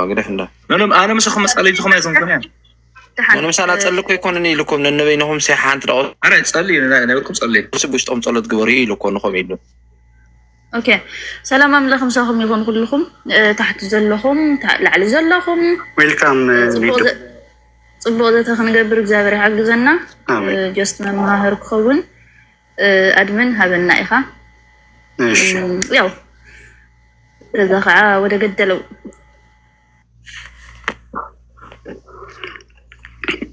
ግደፍ እንዳ። ምንም ኣነ ምሳኹም መጻለይትኹም ኣይኮንኩን እየ። ደሓን። ምንም ሳላ ጸልኩ ኣይኮንን ኢልኩም ነንበይንኹም ሲ ሓንቲ ደቑ ኣረ ጸልዩ፣ ናይ ናይ ውልቁም ጸልዩ። ንሱ ብውሽጦም ጸሎት ግበሩ ኢሉ እኮ ንኹም ኢሉ። ኦኬ። ሰላም ኣምላኽ ምሳኹም ይኹን ኩልኹም፣ እ፣ ታሕቲ ዘለኹም፣ ታ-፣ ላዕሊ ዘለኹም። ዌልካም፣ እ፣ ጽቡቕ ሊዱ። ዘ-፣ ጽቡቕ ዘተ ክንገብር እግዚኣብሔር ይሓግዘና። ኣሜን። እ፣ ጀስት መመሃህር ክኸውን፣ እ፣ ኣድምን ሃበና ኢኻ። እሺ። እም፣ ያው ከዛ ከዓ ወደ ገደለው።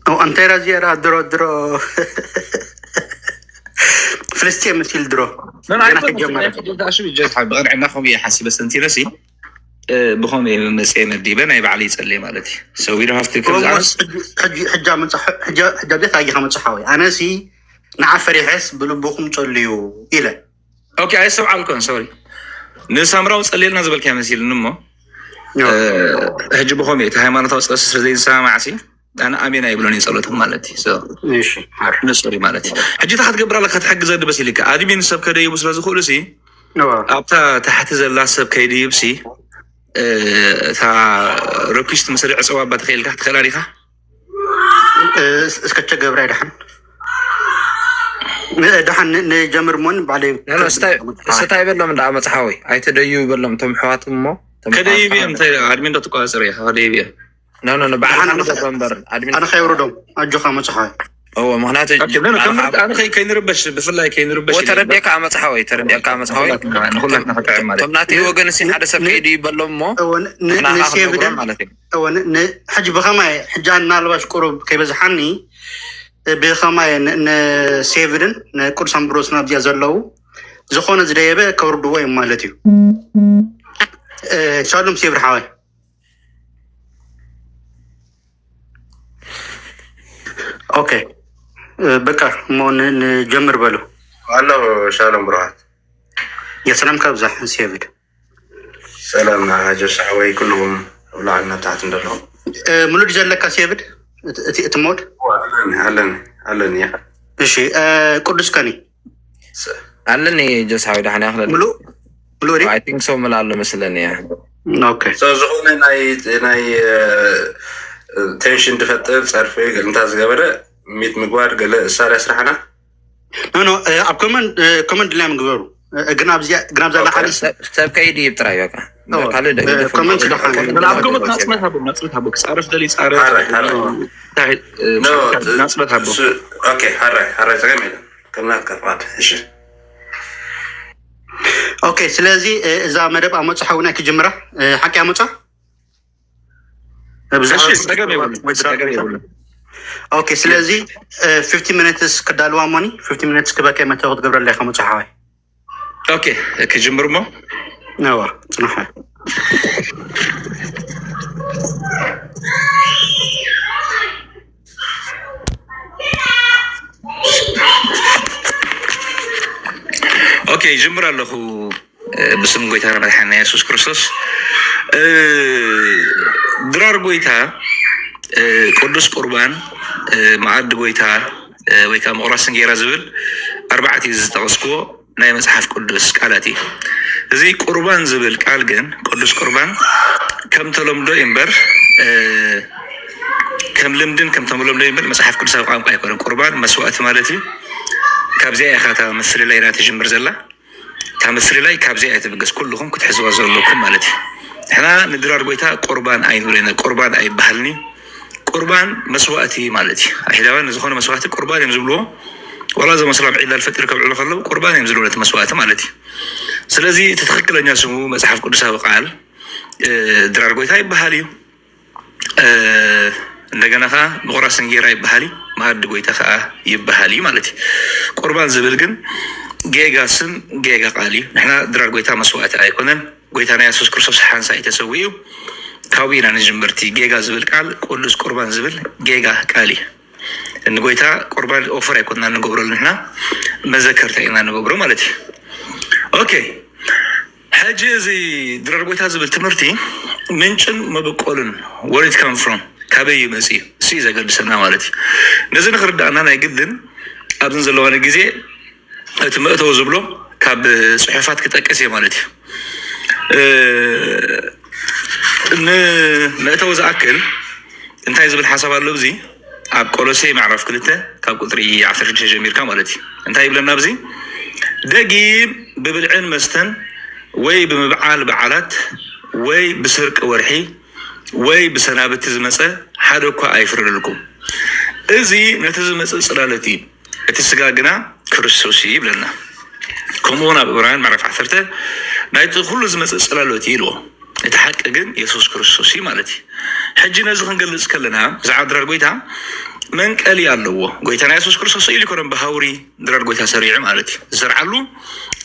ኦ፣ ኣንተ ራ ዚራ ድሮ ድሮ ፍልስጤም ሲል ድሮ ገና ኣይኮነን፣ ከጀመረ። ብቕንዕና ከምኡ እየ ሓሲበ ሰንቲረሲ፣ እ፣ ብኸምኡ እየ መመፅአ መዲበ ናይ ባዕለይ ይፀልየ ማለት እዩ። So we don't have to come ሕጂ፣ ሕጂ፣ ሕጂ ኣመፅኣ-፣ ሕጂ፣ ሕጂ ኣብዴት ኣጊኻ መፅሓ ወይ? ኣነሲ ንዓ ፈሪሐስ ብልብኹም ጸልዩ ኢለ። ኦኬ፣ ኣይሰምዓልኩን፣ ሶሪ። ንሳምራዊ ጸልየልና ዝበልካዮ መሲልኒ እሞ፣ ዮ። እ፣ ሕጂ ብኸምኡ እቲ ሃይማኖታዊ ጸስ ስለ ዘይንሰማማዕ ሲ፣ ኣነ ኣሜን ኣይብሎን እዩ ጸሎቶም ማለት እዩ። So፣ እሺ፣ ሓር። ንጹር እዩ ማለት እዩ። ሕጂ እንታይ ክትገብር ኣለካ? ክትሕግዘኒ በሲልካ። ኣድሚን ሰብ ከደይቡ ስለ ዝኽእሉ ሲ፣ እዋ። ኣብታ ታሕቲ ዘላ ሰብ ከይድይብ ሲ፣ እ፣ እታ ሪኩስት መሰለ ዕጸዋ እባ ተኽእልካ፣ ትኽእላ ዲኻ? እ፣ እስከ ቸገብራይ ደሓን። እ፣ ደሓን ን-፣ ንጀምር እሞን ባዕለይ ኖ፣ ኖ፣ ስታይ፣ ስታይ በሎም እንዳ መጽሓዊ። ኣይተደዩ በሎም፣ እቶም ኣሕዋት እሞ፣ እቶም ከደይብ እዮም፣ ኣሕዋት እንታይ ኣድሚን ዶ ትቆጻጸር ኢኻ? ከደይብ እዮም። ኖ፣ ኖ፣ ኖ፣ ባዕልኻ ደሓን ኣነ ንገዶ እምበር፣ ኣድሚን ኣነ ከየውርዶም፣ ኣጆኻ መጽሓዊ። እዎ፣ ምኽንያቱ ኦኬ፣ ኖ፣ ኖ፣ ጅማር ከምር-፣ ካብ ኣነ ከይ-፣ ከይንርበሽ፣ ብፍላይ ከይንርበሽ ወ-፣ ኢለ። ተረዲእካ መጽሓዊ፣ ተረዲእካ መጽሓዊ። ንኹላትና፣ ንኹላትና ክጥዕም ማለት እቶም ናተይ እዩ። ወገን እሲ ሓደ ሰብ ን-፣ ከይዱ ይበሎም እሞ፣ እዎ፣ ን-፣ ን-፣ ንሕና ንሴብ ክንነግሮም ደን ማለት እዩ። እወ፣ ን-፣ ን-፣ ሕጂ ብኸማይ፣ ሕጂ ኣናልባሽ ቁሩብ ከይበዝሓኒ፣ ብኸማይ ን-፣ ንሴቭድን ንቅዱሳን ብሮስን ኣብዚኣ ዘለዉ ዝኾነ ዝደየበ ከውርድዎ እዮም ማለት እዩ። እ፣ ሻሎም ሴቭድ ሓወይ። ኦኬ፣ እ፣ በቃ እሞ ን-፣ ንጀምር በሉ። ኣሎ ሻሎም ብሩኻት። የሰላም ካብዛ ሴቭድ። ሰላም ኣጆስ ሓወይ፣ ኩልኹም ኣብ ላዕሊ ናብ ታሕቲ እንደለኹም። እ፣ ሙሉድ ዘለካ ሴቭድ፣ እቲ፣ እቲ፣ እቲ ሞድ? ኣለኒ፣ ኣለኒ፣ ኣለኒ፣ እያ። እሺ፣ እ፣ ቅዱስ ከኒ? ስ-፣ ኣለኒ ጆስ ሓወይ፣ ደሓን እያ ክለኒ። ሙሉ-፣ ሙሉ ሪ? I think so፣ ምላ ኣሎ መስለኒ እያ። ኦኬ። So፣ ዝኾነ ናይ፣ ናይ፣ እ፣ ቴንሽን ዝፈጥር ጸርፊ ገለ እንታ ዝገበረ ሚት ምግባር ገለ እሳርያ ስራሕና? ኖ፣ ኖ፣ እ፣ ኣብ ኮመንድ፣ እ፣ ኮመንድ ላይ ምግበሩ። እ፣ ግን ኣብዚኣ፣ ግን ኣብዛ ኦኬ። ላዕሊ ሰብ፣ ሰብ ከይድይብ ጥራይ በቃ። ኖ፣ ካልእ ደ-፣ እ፣ ደፍን ኮመንት ደፍን ደሓን። ደፍን ኣብ ኮመንት ደፍን ናጽነት ሃቦ፣ ናጽነት ሃቦ። ክጻረፍ ደሊ ይጻረፍ። ሓራይ፣ ሓራይ። እንታይ፣ እ፣ ኖ፣ ናጽነት ሃቦ። ስ-፣ ኦኬ፣ ሓራይ፣ ሓራይ፣ ጸገም የለን። ከም ናትካ ፍቓድ። እሺ። ኦኬ፣ ስለዚ፣ እ፣ እዛ መደብ ኣመጻ ሓውና ክጅምራ፣ እ፣ ሓቂ ኣመጻ? እሺ፣ ጸገም የብሉን፣ ወይ ጸገም የብሉን። ኦኬ፣ ስለዚ፣ እ፣ ፊፍቲ ሚኒትስ ክዳልዋ ሞኒ፣ ፊፍቲ ሚኒትስ ክበከ መተው ክትገብረለይ ከመጽሓ ወይ? ኦኬ፣ ክጅምር እሞ? ነዋ፣ ጽናሓ። ኦኬ፣ ይጅምር ኣለኹ። እ፣ ብስም ጎይታና መድሓኒና የሱስ ክርስቶስ። እ፣ ድራር ጎይታ፣ እ፣ ቅዱስ ቁርባን፣ እ፣ መኣዲ ጎይታ፣ እ፣ ወይ ከዓ ምቑራስ እንጌራ ዝብል ኣርባዕተ እዩ ዝጠቐስክዎ ናይ መጽሓፍ ቅዱስ ቃላት እዩ። እዚ ቁርባን ዝብል ቃል ግን፣ ቅዱስ ቁርባን ከም ተለምዶ እዩ እምበር፣ እ፣ ከም ልምድን ከም ተለምዶ እዩ እምበር፣ መጽሓፍ ቅዱሳዊ ቋንቋ ኣይኮነን። ቁርባን መስዋእቲ ማለት እዩ። ካብዚኣ ኢኻ እታ ምፍልላይ ናይቲ ትጅምር ዘላ። እታ ምፍልላይ ካብዚኣ እያ ትብገስ፣ ኩልኹም ክትሕዝዋ ዘለኩም ማለት እዩ። ንሕና ንድራር ጎይታ ቁርባን ኣይንብሎ ኢና፣ ቁርባን ኣይበሃልን እዩ። ቁርባን መስዋእቲ ማለት እዩ። ኣይሁዳውያን ንዝኾነ መስዋእቲ ቁርባን እዮም ዝብልዎ። ዋላ እዞም ኣስላም ዒድ ኣልፈጥር ከብዕሉ ከለዉ ቁርባን እዮም ዝብልዎ ነቲ መስዋእቲ ማለት እዩ። ስለዚ እቲ ትኽክለኛ ስሙ መጽሓፍ ቅዱሳዊ ቃል፣ እ፣ ድራር ጎይታ ይበሃል እዩ። እ፣ እንደገና ኸዓ ምቑራስ እንጌራ ይበሃል እዩ፣ መኣዲ ጎይታ ኸዓ ይበሃል እዩ ማለት እዩ። ቁርባን ዝብል ግን ጌጋ ስም፣ ጌጋ ቃል እዩ። ንሕና ድራር ጎይታ መስዋእቲ ኣይኮነን። ጎይታና የሱስ ክርስቶስ ሓንሳእ እዩ ተሰዊኡ፣ ካብኡ ኢና ንጅምር። እቲ ጌጋ ዝብል ቃል ቅዱስ ቁርባን ዝብል ጌጋ ቃል እዩ። ንጎይታ ቁርባን ኦፈር ኣይኮንና እንገብረሉ፣ ንሕና መዘከርታ ኢና እንገብሮ ማለት እዩ። ኦኬ፣ ሕጂ እዚ ድራር ጎይታ ዝብል ትምህርቲ ምንጭን መበቆልን፣ where it come from፣ ካበይ እዩ መፂኡ፣ እሱ እዩ ዘገድሰና ማለት እዩ። ነዚ ንክርዳእና ናይ ግድን ኣብዘን ዘለዋኒ ግዜ እቲ መእተዊ ዝብሎ ካብ ጽሑፋት ክጠቅስ እየ ማለት እዩ። እ፣ ንመእተዊ ዝኣክል እንታይ ዝብል ሓሳብ ኣሎ? እዚ ኣብ ቆሎሴ ምዕራፍ ክልተ ካብ ቁፅሪ ዓሰርተ ሽዱሽተ ጀሚርካ ማለት እዩ። እንታይ ይብለና ኣብዚ? ደጊም ብብልዕን መስተን ወይ ብምብዓል በዓላት ወይ ብስርቂ ወርሒ ወይ ብሰናብቲ ዝመፀ ሓደ እኳ ኣይፍረደልኩም። እዚ ነቲ ዝመፅእ ፅላሎት እዩ፣ እቲ ስጋ ግና ክርስቶስ እዩ ይብለና። ከምኡ እውን ኣብ ዕብራውያን ምዕራፍ ዓሰርተ ናይቲ ኩሉ ዝመፅእ ፅላሎት እዩ ኢልዎ። እቲ ሓቂ ግን የሱስ ክርስቶስ እዩ ማለት እዩ። ሕጂ ነዚ ክንገልፅ ከለና ብዛዕባ ድራር ጎይታ መንቀሊ ኣለዎ። ጎይታና የሱስ ክርስቶስ ኢሉ ይኮነን ብሃውሪ ድራር ጎይታ ሰሪዑ ማለት እዩ። ዝሰርዓሉ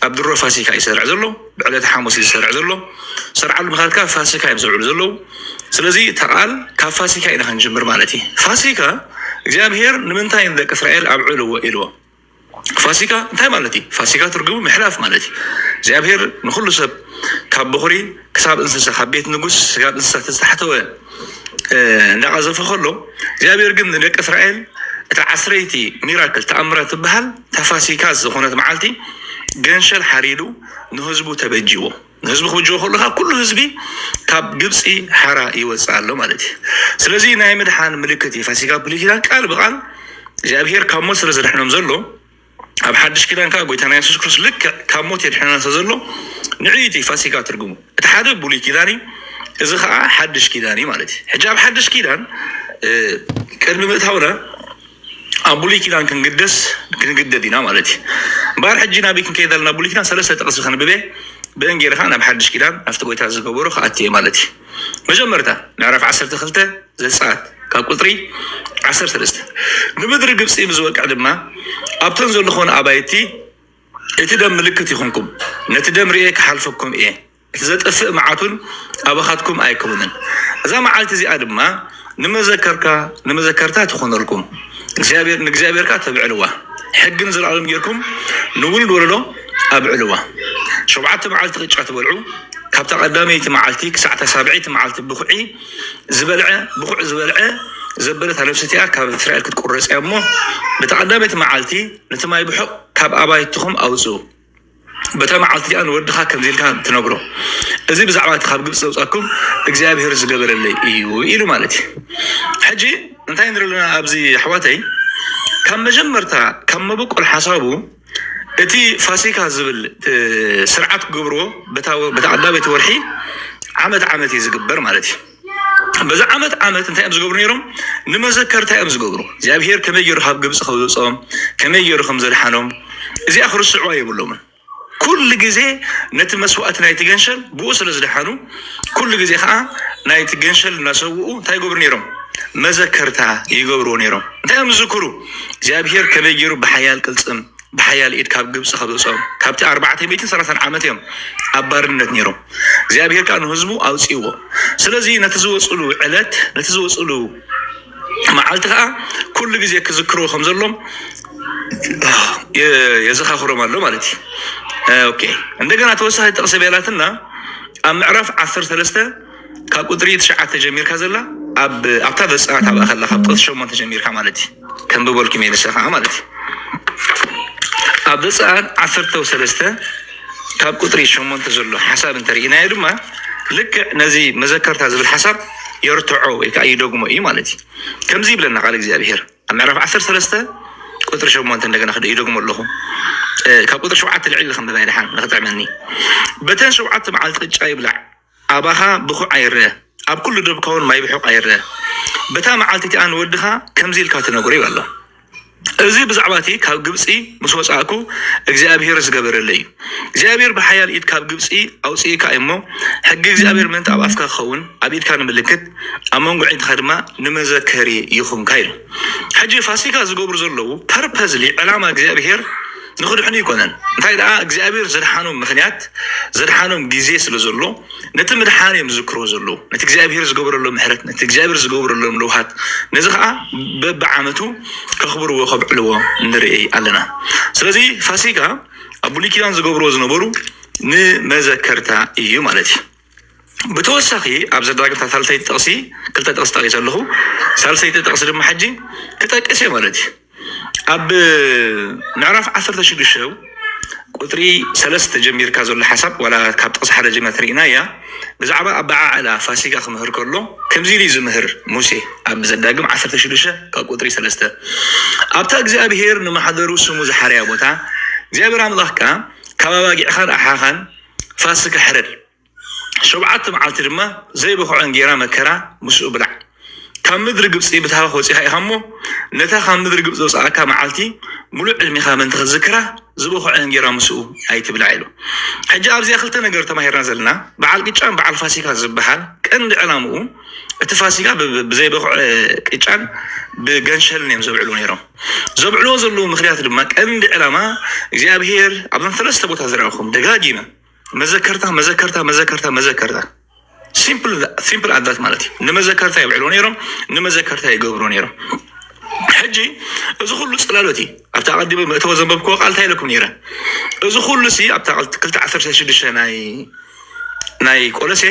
ኣብ ድሮ ፋሲካ ይሰርዕ ዘሎ፣ ብዕለተ ሓሙስ እዩ ዝሰርዕ ዘሎ። ዝሰርዓሉ ምክንያት ከዓ ፋሲካ እዮም ዝውዕሉ ዘለዉ። ስለዚ ተቃል ካብ ፋሲካ ኢና ክንጅምር ማለት እዩ። ፋሲካ እግዚኣብሔር ንምንታይ ንደቂ እስራኤል ኣብዕልዎ ኢልዎ? ፋሲካ እንታይ ማለት እዩ? ፋሲካ ትርጉሙ ምሕላፍ ማለት እዩ። እግዚኣብሔር ንኩሉ ሰብ ካብ በኹሪ ክሳብ እንስሳ፣ ካብ ቤት ንጉስ ክሳብ እንስሳ ዝተሓተወ እንዳቐዘፈ ከሎ እግዚኣብሔር ግን ንደቂ እስራኤል እታ ዓስረይቲ ሚራክል ተኣምራት ትበሃል እታ ፋሲካ ዝኾነት መዓልቲ ገንሸል ሓሪዱ ንህዝቡ ተበጅዎ። ንህዝቢ ክብጅዎ ከሎ ከዓ ኩሉ ህዝቢ ካብ ግብፂ ሓራ ይወፅእ ኣሎ ማለት እዩ። ስለዚ ናይ ምድሓን ምልክት እዩ ፋሲካ። ብሉይ ኪዳን ቃል ብቃል እግዚኣብሔር ካብ ሞት ስለ ዘድሕኖም ዘሎ ኣብ ሓድሽ ኪዳን ከዓ ጎይታና የሱስ ክርስቶስ ልክዕ ካብ ሞት የድሕነና ስለ ዘሎ ንዕኡ እቲ ፋሲካ ትርጉሙ። እቲ ሓደ ብሉይ ኪዳን እዩ፣ እዚ ከዓ ሓድሽ ኪዳን እዩ ማለት እዩ። ሕጂ ኣብ ሓድሽ ኪዳን ቅድሚ ምእታውና ኣብ ብሉይ ኪዳን ክንግደስ ክንግደድ ኢና ማለት እዩ። እምበኣር ሕጂ ናበይ ክንከይድ ኣለና? ብሉይ ኪዳን ሰለስተ ጥቕሲ ከንብበ ብእንጌርካ ናብ ሓድሽ ኪዳን ኣብቲ ጎይታ ዝገበሮ ክኣትየ ማለት እዩ። መጀመርታ ምዕራፍ ዓሰርተ ክልተ ዘጸኣት ካብ ቁጽሪ ዓሰርተ ሰለስተ ንምድሪ ግብጺ ብዝወቅዕ ድማ ኣብተን ዘለኹን ኣባይቲ እቲ ደም ምልክት ይኹንኩም፣ ነቲ ደም ርኤ ክሓልፈኩም እየ፣ እቲ ዘጥፍእ መዓቱን ኣባኻትኩም ኣይከውንን። እዛ መዓልቲ እዚኣ ድማ ንመዘከርካ ንመዘከርታ ትኾነልኩም፣ እግዚኣብሔር ንእግዚኣብሔር ከዓ ተብዕልዋ፣ ሕግን ዘላለም ጌርኩም ንውሉድ ወለዶ ኣብዕልዋ። ሸውዓተ መዓልቲ ቅጫ ትበልዑ፣ ካብታ ቀዳመይቲ መዓልቲ ክሳዕታ ሳብዐይቲ መዓልቲ ብኹዒ ዝበልዐ ብኹዕ ዝበልዐ ዘበለት ነፍሲ እቲኣ ካብ እስራኤል ክትቁረጽ እያ እሞ፣ በታ ቀዳመይቲ መዓልቲ ነቲ ማይ ብሑቕ ካብ ኣባይትኹም ኣውጽኡ። በታ መዓልቲ እቲኣ ንወድኻ ከምዚ ኢልካ ትነግሮ፣ እዚ ብዛዕባ እቲ ካብ ግብፂ ዘውፃኩም እግዚኣብሔር ዝገበረለይ እዩ ኢሉ ማለት እዩ። ሕጂ እንታይ ንርኢ ኣለና ኣብዚ ኣሕዋተይ? ካብ መጀመርታ ካብ መበቆል ሓሳቡ እቲ ፋሲካ ዝብል ስርዓት ክገብርዎ በታ ቀዳመይቲ ወርሒ ዓመት ዓመት እዩ ዝግበር ማለት እዩ። በዚ ዓመት ዓመት እንታይ እዮም ዝገብሩ ነይሮም? ንመዘከርታ እዮም ዝገብሩ። እግዚኣብሔር ከመይ ገይሩ ካብ ግብፂ ከውፅኦም፣ ከመይ ገይሩ ከም ዘድሓኖም እዚኣ ክርስዕዋ የብሎምን። ኩሉ ግዜ ነቲ መስዋእቲ ናይቲ ገንሸል ብኡ ስለ ዝደሓኑ ኩሉ ግዜ ከዓ ናይቲ ገንሸል እናሰውኡ እንታይ ይገብሩ ነይሮም? መዘከርታ ይገብርዎ ነይሮም። እንታይ እዮም ዝዝክሩ? እግዚኣብሔር ከመይ ገይሩ ብሓያል ቅልፅም ብሓያል ኢድ ካብ ግብፂ ከብፅኦም ካብቲ ኣርባዕተ ሚእትን ሰላሳን ዓመት እዮም ኣብ ባርነት ነይሮም። እግዚኣብሔር ከዓ ንህዝቡ ኣውፅእዎ። ስለዚ ነቲ ዝወፅሉ ዕለት ነቲ ዝወፅሉ መዓልቲ ከዓ ኩሉ ግዜ ክዝክርዎ ከም ዘሎም የዘኻኽሮም ኣሎ ማለት እዩ። ኦኬ፣ እንደገና ተወሳኺ ጥቕሲ ቤላትና ኣብ ምዕራፍ ዓሰርተ ሰለስተ ካብ ቁፅሪ ትሽዓተ ጀሚርካ ዘላ ኣብታ ዘፀኣት ኣብኣ ከላ ካብ ጥቕሲ ሸሞንተ ጀሚርካ ማለት እዩ። ከንብበልኩም እየ ንሳ ከዓ ማለት እዩ። ኣብ ዘፀኣት ዓሰርተ ሰለስተ ካብ ቁፅሪ ሸሞንተ ዘሎ ሓሳብ እንተርኢናዮ ድማ ልክዕ ነዚ መዘከርታ ዝብል ሓሳብ የርትዖ ወይ ከዓ ይደግሞ እዩ ማለት እዩ። ከምዚ ይብለና ቃል እግዚኣብሔር ኣብ ምዕራፍ ዓሰርተ ሰለስተ ቁፅሪ ሸሞንተ እንደገና ክደ ይደግሞ ኣለኹ። ካብ ቁፅሪ ሸውዓተ ልዕሊ ክንበባ ይደሓን ንክጥዕመኒ። በተን ሸውዓተ መዓልቲ ቅጫ ይብላዕ፣ ኣባኻ ብኹዕ ኣይረአ፣ ኣብ ኩሉ ደብካ እውን ማይ ብሑቕ ኣይረአ። በታ መዓልቲ እቲኣ ንወድኻ ከምዚ ኢልካ ትነግሮ ይበሎ። እዚ ብዛዕባ እቲ ካብ ግብፂ ምስ ወፃእኩ እግዚኣብሔር ዝገበረለይ እዩ። እግዚኣብሔር ብሓያል ኢድ ካብ ግብፂ ኣውፅእካ እዩ እሞ ሕጊ እግዚኣብሔር ምእንቲ ኣብ ኣፍካ ክኸውን ኣብ ኢድካ ንምልክት ኣብ መንጎ ዕንትኻ ድማ ንመዘከሪ ይኹንካ ኢሉ። ሕጂ ፋሲካ ዝገብሩ ዘለዉ ፐርፐዝሊ ዕላማ እግዚኣብሔር ንክድሕኑ ይኮነን። እንታይ ደኣ እግዚኣብሔር ዘድሓኖም ምክንያት ዘድሓኖም ግዜ ስለ ዘሎ ነቲ ምድሓን እዮም ዝዝክርዎ ዘለዉ፣ ነቲ እግዚኣብሔር ዝገበረሎም ምሕረት፣ ነቲ እግዚኣብሔር ዝገበረሎም ለውሃት፣ ነዚ ከዓ በብዓመቱ ከኽብርዎ ከብዕልዎ ንርኢ ኣለና። ስለዚ ፋሲካ ኣብ ብሉይ ኪዳን ዝገብርዎ ዝነበሩ ንመዘከርታ እዩ ማለት እዩ። ብተወሳኺ ኣብ ዘዳግምታ ሳልሰይቲ ጥቕሲ ክልተ ጥቕሲ ጠቒሰ ኣለኹ። ሳልሰይቲ ጥቕሲ ድማ ሕጂ ክጠቅስ እየ ማለት እዩ። ኣብ ምዕራፍ ዓሰርተ ሽዱሽተ ቁፅሪ ሰለስተ ጀሚርካ ዘሎ ሓሳብ ዋላ ካብ ጥቕሲ ሓደ ጀሚራ ተሪእና እያ። ብዛዕባ ኣበዓዕላ ፋሲጋ ክምህር ከሎ ከምዚ ኢሉ እዩ ዝምህር። ሙሴ ኣብ ዘዳግም ዓሰርተ ሽዱሽተ ካብ ቁፅሪ ሰለስተ፣ ኣብታ እግዚኣብሄር ንማሕደሩ ስሙ ዝሓረያ ቦታ እግዚኣብሔር ኣምላኽካ ካብ ኣባጊዕኻን ኣሓኻን ፋሲጋ ሕረድ። ሸውዓተ መዓልቲ ድማ ዘይበኽዖ እንጌራ መከራ ምስኡ ብላዕ። ካብ ምድሪ ግብፂ ብታኻ ክወፂኻ ኢኻ እሞ፣ ነታ ካብ ምድሪ ግብፂ ዘውፅኣካ መዓልቲ ሙሉእ ዕድሜኻ ምእንቲ ክትዝክራ ዝበኽዖ እንጌራ ምስኡ ኣይትብላዕ ኢሉ። ሕጂ ኣብዚኣ ክልተ ነገር ተማሂርና ዘለና፣ በዓል ቅጫን በዓል ፋሲካን ዝበሃል ቀንዲ ዕላምኡ፣ እቲ ፋሲካ ብ- ብ- ብዘይበኽዖ ቅጫን ብገንሸልን እዮም ዘብዕልዎ ነይሮም። ዘብዕልዎ ዘለዉ ምኽንያት ድማ ቀንዲ ዕላማ እግዚኣብሄር ኣብዞም ሰለስተ ቦታ ዝረኣኹም ደጋጊመ መዘከርታ መዘከርታ መዘከርታ መዘከርታ ሲምፕል ኣዳት ማለት እዩ። ንመዘከርታ የብዕልዎ ነይሮም፣ ንመዘከርታ ይገብሩ ነይሮም። ሕጂ እዚ ኩሉ ፅላሎት እዩ። ኣብቲ ኣቐዲመ መእተወ ዘንበብክዎ ቃል እንታይ ኢለኩም ነይረ? እዚ ኩሉ ሲ ኣብታ ቃል ክልተ ዓሰርተ ሽዱሽተ ናይ ናይ ቆሎሴ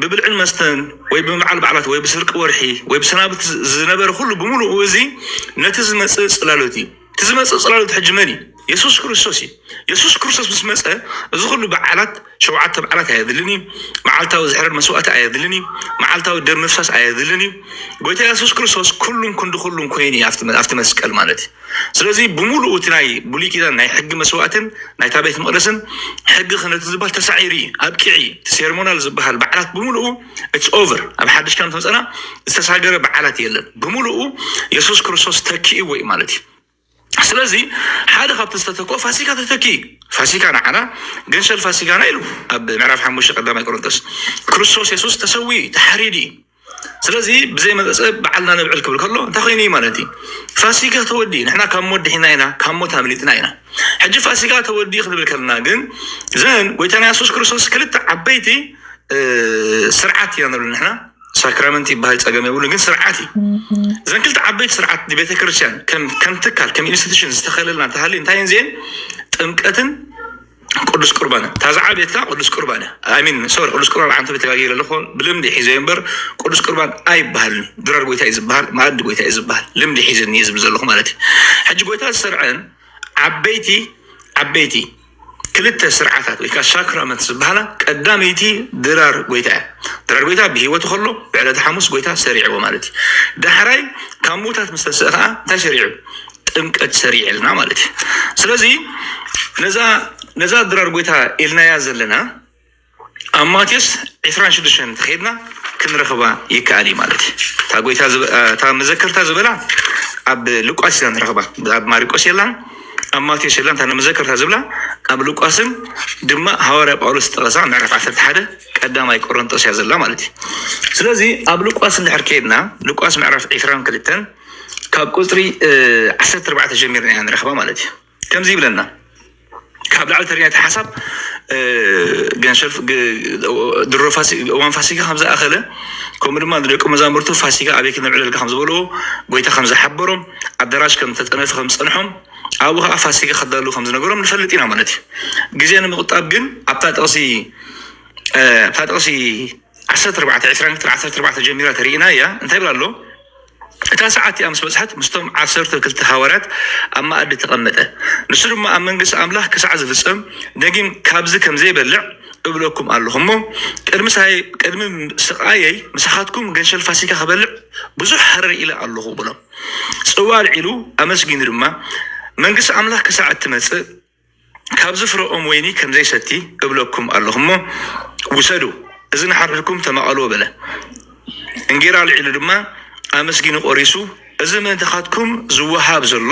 ብብልዕን መስተን ወይ ብምብዓል በዓላት ወይ ብስርቂ ወርሒ ወይ ብሰናብት ዝነበረ ኩሉ ብምሉኡ እዚ ነቲ ዝመፅእ ፅላሎት እዩ። እቲ ዝመፅእ ፅላሎት ሕጂ መን እዩ? የሱስ ክርስቶስ እዩ። የሱስ ክርስቶስ ምስ መፀ እዚ ኩሉ በዓላት፣ ሸውዓተ በዓላት ኣየድልን እዩ። መዓልታዊ ዝሕረድ መስዋእቲ ኣየድልን እዩ። መዓልታዊ ደም ምፍሳስ ኣየድልን እዩ። ጎይታ የሱስ ክርስቶስ ኩሉን ክንዲ ኩሉን ኮይኑ እዩ ኣብቲ መ- ኣብቲ መስቀል ማለት እዩ። ስለዚ ብምሉኡ እቲ ናይ ብሉይ ኪዳን ናይ ሕጊ መስዋእትን ናይታ ቤት መቕደስን ሕጊ ክህነት ዝበሃል ተሳዒሩ እዩ፣ ኣብቂዑ እዩ። እቲ ሴርሞናል ዝበሃል በዓላት ብምሉኡ it's over። ኣብ ሓድሽ ኪዳን ተመፀና ዝተሳገረ በዓላት የለን። ብምሉኡ የሱስ ክርስቶስ ተኪእዎ እዩ ማለት እዩ። ስለዚ ሓደ ካብቲ ዝተተክኦ ፋሲካ ተተኪ እዩ። ፋሲካ ንዓና ገንሸል ፋሲካና ኢሉ ኣብ ምዕራፍ ሓሙሽተ ቀዳማይ ቆሮንቶስ ክርስቶስ የሱስ ተሰዊኡ እዩ፣ ተሓሪዱ እዩ። ስለዚ ብዘይ መፀፀ በዓልና ነብዕል ክብል ከሎ እንታይ ኮይኑ እዩ ማለት እዩ? ፋሲካ ተወዲ፣ ንሕና ካብ ሞት ድሒና ኢና፣ ካብ ሞት ኣምሊጥና ኢና። ሕጂ ፋሲካ ተወዲ ክንብል ከለና ግን ዘን ጎይታና የሱስ ክርስቶስ ክልተ ዓበይቲ እ፣ ስርዓት ኢና ንብል ንሕና። ሳክራመንት ይበሃል ፀገም የብሉ፣ ግን ስርዓት እዩ። ዘን ክልተ ዓበይቲ ስርዓት ንቤተ ክርስቲያን ከም ከም ትካል ከም ኢንስቲቱሽን ዝተኸለልና እንተሃልዩ እንታይ እየን ዜን? ጥምቀትን ቅዱስ ቁርባን። ታዛ ዓቤትካ ቅዱስ ቁርባን። I mean sorry፣ ቅዱስ ቁርባን ዓንተ ቤት ተጋጊረ ኣለኹ፣ ብልምዲ ሒዘ እምበር ቅዱስ ቁርባን ኣይበሃልን። ድራር ጎይታ እዩ ዝበሃል፣ መኣዲ ጎይታ እዩ ዝበሃል። ልምዲ ሒዘኒ እየ ዝብል ዘለኹ ማለት እዩ። ሕጂ ጎይታ ዝሰርዐን ዓበይቲ ዓበይቲ ክልተ ስርዓታት ወይ ከዓ ሳክራመንት ዝበሃላ ቀዳመይቲ ድራር ጎይታ እያ። ድራር ጎይታ ብህይወቱ ከሎ ብዕለተ ሓሙስ ጎይታ ሰሪዕዎ ማለት እዩ። ዳሕራይ ካብ ምውታት ምስ ተንስአ ከዓ እንታይ ሰሪዑ? ጥምቀት ሰሪዕልና ማለት እዩ። ስለዚ ነዛ ነዛ ድራር ጎይታ ኢልናያ ዘለና ኣብ ማቴዎስ ዕስራን ሽዱሽተን እንተኸይድና ክንረኽባ ይከኣል እዩ ማለት እዩ። እታ ጎይታ ዝብ- እታ መዘከርታ ዝበላ ኣብ ሉቃስ ኢና ንረኽባ። ኣብ ማሪቆስ የላን፣ ኣብ ማቴዎስ የላን። እታ መዘከርታ ዝብላ ኣብ ሉቃስን ድማ ሃዋርያ ጳውሎስ ዝጠቐሳ ምዕራፍ ዓሰርተ ሓደ ቀዳማይ ቆሮንጦስ እያ ዘላ ማለት እዩ። ስለዚ ኣብ ሉቃስ እንድሕር ከይድና ሉቃስ ምዕራፍ ዕስራን ክልተን ካብ ቁፅሪ ዓሰርተ ኣርባዕተ ጀሚርና ኢና ንረኽባ ማለት እዩ። ከምዚ ይብለና። ካብ ላዕሊ ተሪና እቲ ሓሳብ ገንሸል ድሮ እዋን ፋሲካ ከም ዝኣኸለ፣ ከምኡ ድማ ንደቂ መዛሙርቱ ፋሲካ ኣበይ ክነብዕለልካ ከም ዝበልዎ፣ ጎይታ ከም ዝሓበሮም፣ ኣዳራሽ ከም ተጠነፈ ከም ዝፀንሖም፣ ኣብኡ ከዓ ፋሲካ ከዳሉ ከም ዝነገሮም ንፈልጥ ኢና ማለት እዩ። ግዜ ንምቁጣብ ግን ኣብታ ጥቕሲ ኣብታ ጥቕሲ ዓሰርተ ኣርባዕተ ዕስራን ክልተን ዓሰርተ ኣርባዕተ ጀሚራ ተሪእና እያ። እንታይ ይብል ኣሎ? እታ ሰዓት እቲኣ ምስ በጽሐት ምስቶም ዓሰርተ ክልተ ሃዋርያት ኣብ መኣዲ ተቐመጠ። ንሱ ድማ ኣብ መንግስቲ ኣምላኽ ክሳዕ ዝፍጸም ደጊም ካብዚ ከም ዘይበልዕ እብለኩም ኣለኹ እሞ ቅድሚ ሳይ ቅድሚ ስቓየይ ምሳኻትኩም ገንሸል ፋሲካ ክበልዕ ብዙሕ ሃረር ኢለ ኣለኹ ብሎም። ጽዋ ኣልዒሉ ኣመስጊኑ ድማ መንግስቲ ኣምላኽ ክሳዕ እትመጽእ ካብዚ ፍረ ኦም ወይኒ ከም ዘይሰቲ እብለኩም ኣለኹ እሞ ውሰዱ። እዚ ንሓድሕድኩም ተማቐልዎ በለ። እንጌራ ኣልዒሉ ድማ ኣመስጊኑ ቆሪሱ፣ እዚ ምእንታኻትኩም ዝወሃብ ዘሎ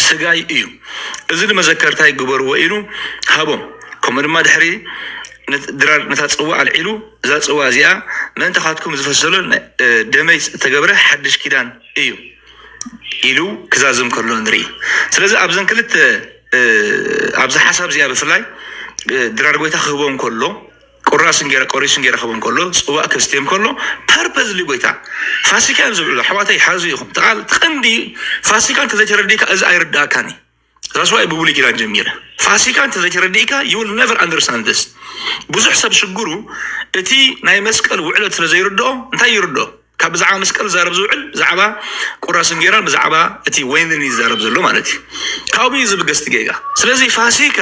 ስጋይ እዩ፣ እዚ ንመዘከርታይ ግበርዎ ኢሉ ሃቦም። ከምኡ ድማ ድሕሪ ድራር ነታ ጽዋ ኣልዒሉ፣ እዛ ጽዋ እዚኣ ምእንታኻትኩም ዝፈስ ዘሎ ደመይ እተገብረ ሓድሽ ኪዳን እዩ ኢሉ ክዛዝም ከሎ ንርኢ። ስለዚ ኣብዘን ክልተ ኣብዚ ሓሳብ እዚኣ ብፍላይ ድራር ጎይታ ክህቦም ከሎ ቁራስ እንጌራ ቆሪሱ እንጌራ ክህቦም ከሎ ጽዋእ ከስትዮም ከሎ ፐርፐዝሊ ጎይታ ፋሲካ እዮም ዝብዕሉ። ኣሕዋተይ ሓዙ ኢኹም። ተቓል ትቐንዲ ፋሲካ እንተዘይተረዲእካ እዚ ኣይርዳእካን እዩ። ዛስዋይ ብብሉይ ኪዳን ጀሚረ ፋሲካ እንተዘይተረዲእካ you will never understand this። ብዙሕ ሰብ ሽግሩ እቲ ናይ መስቀል ውዕለት ስለ ዘይርድኦ እንታይ ይርድኦ? ካብ ብዛዕባ መስቀል ዝዛረብ ዝውዕል ብዛዕባ ቁራስ እንጌራን ብዛዕባ እቲ ወይንን እዩ ዝዛረብ ዘሎ ማለት እዩ። ካብኡ እዩ ዝብገስ እቲ ጌጋ። ስለዚ ፋሲካ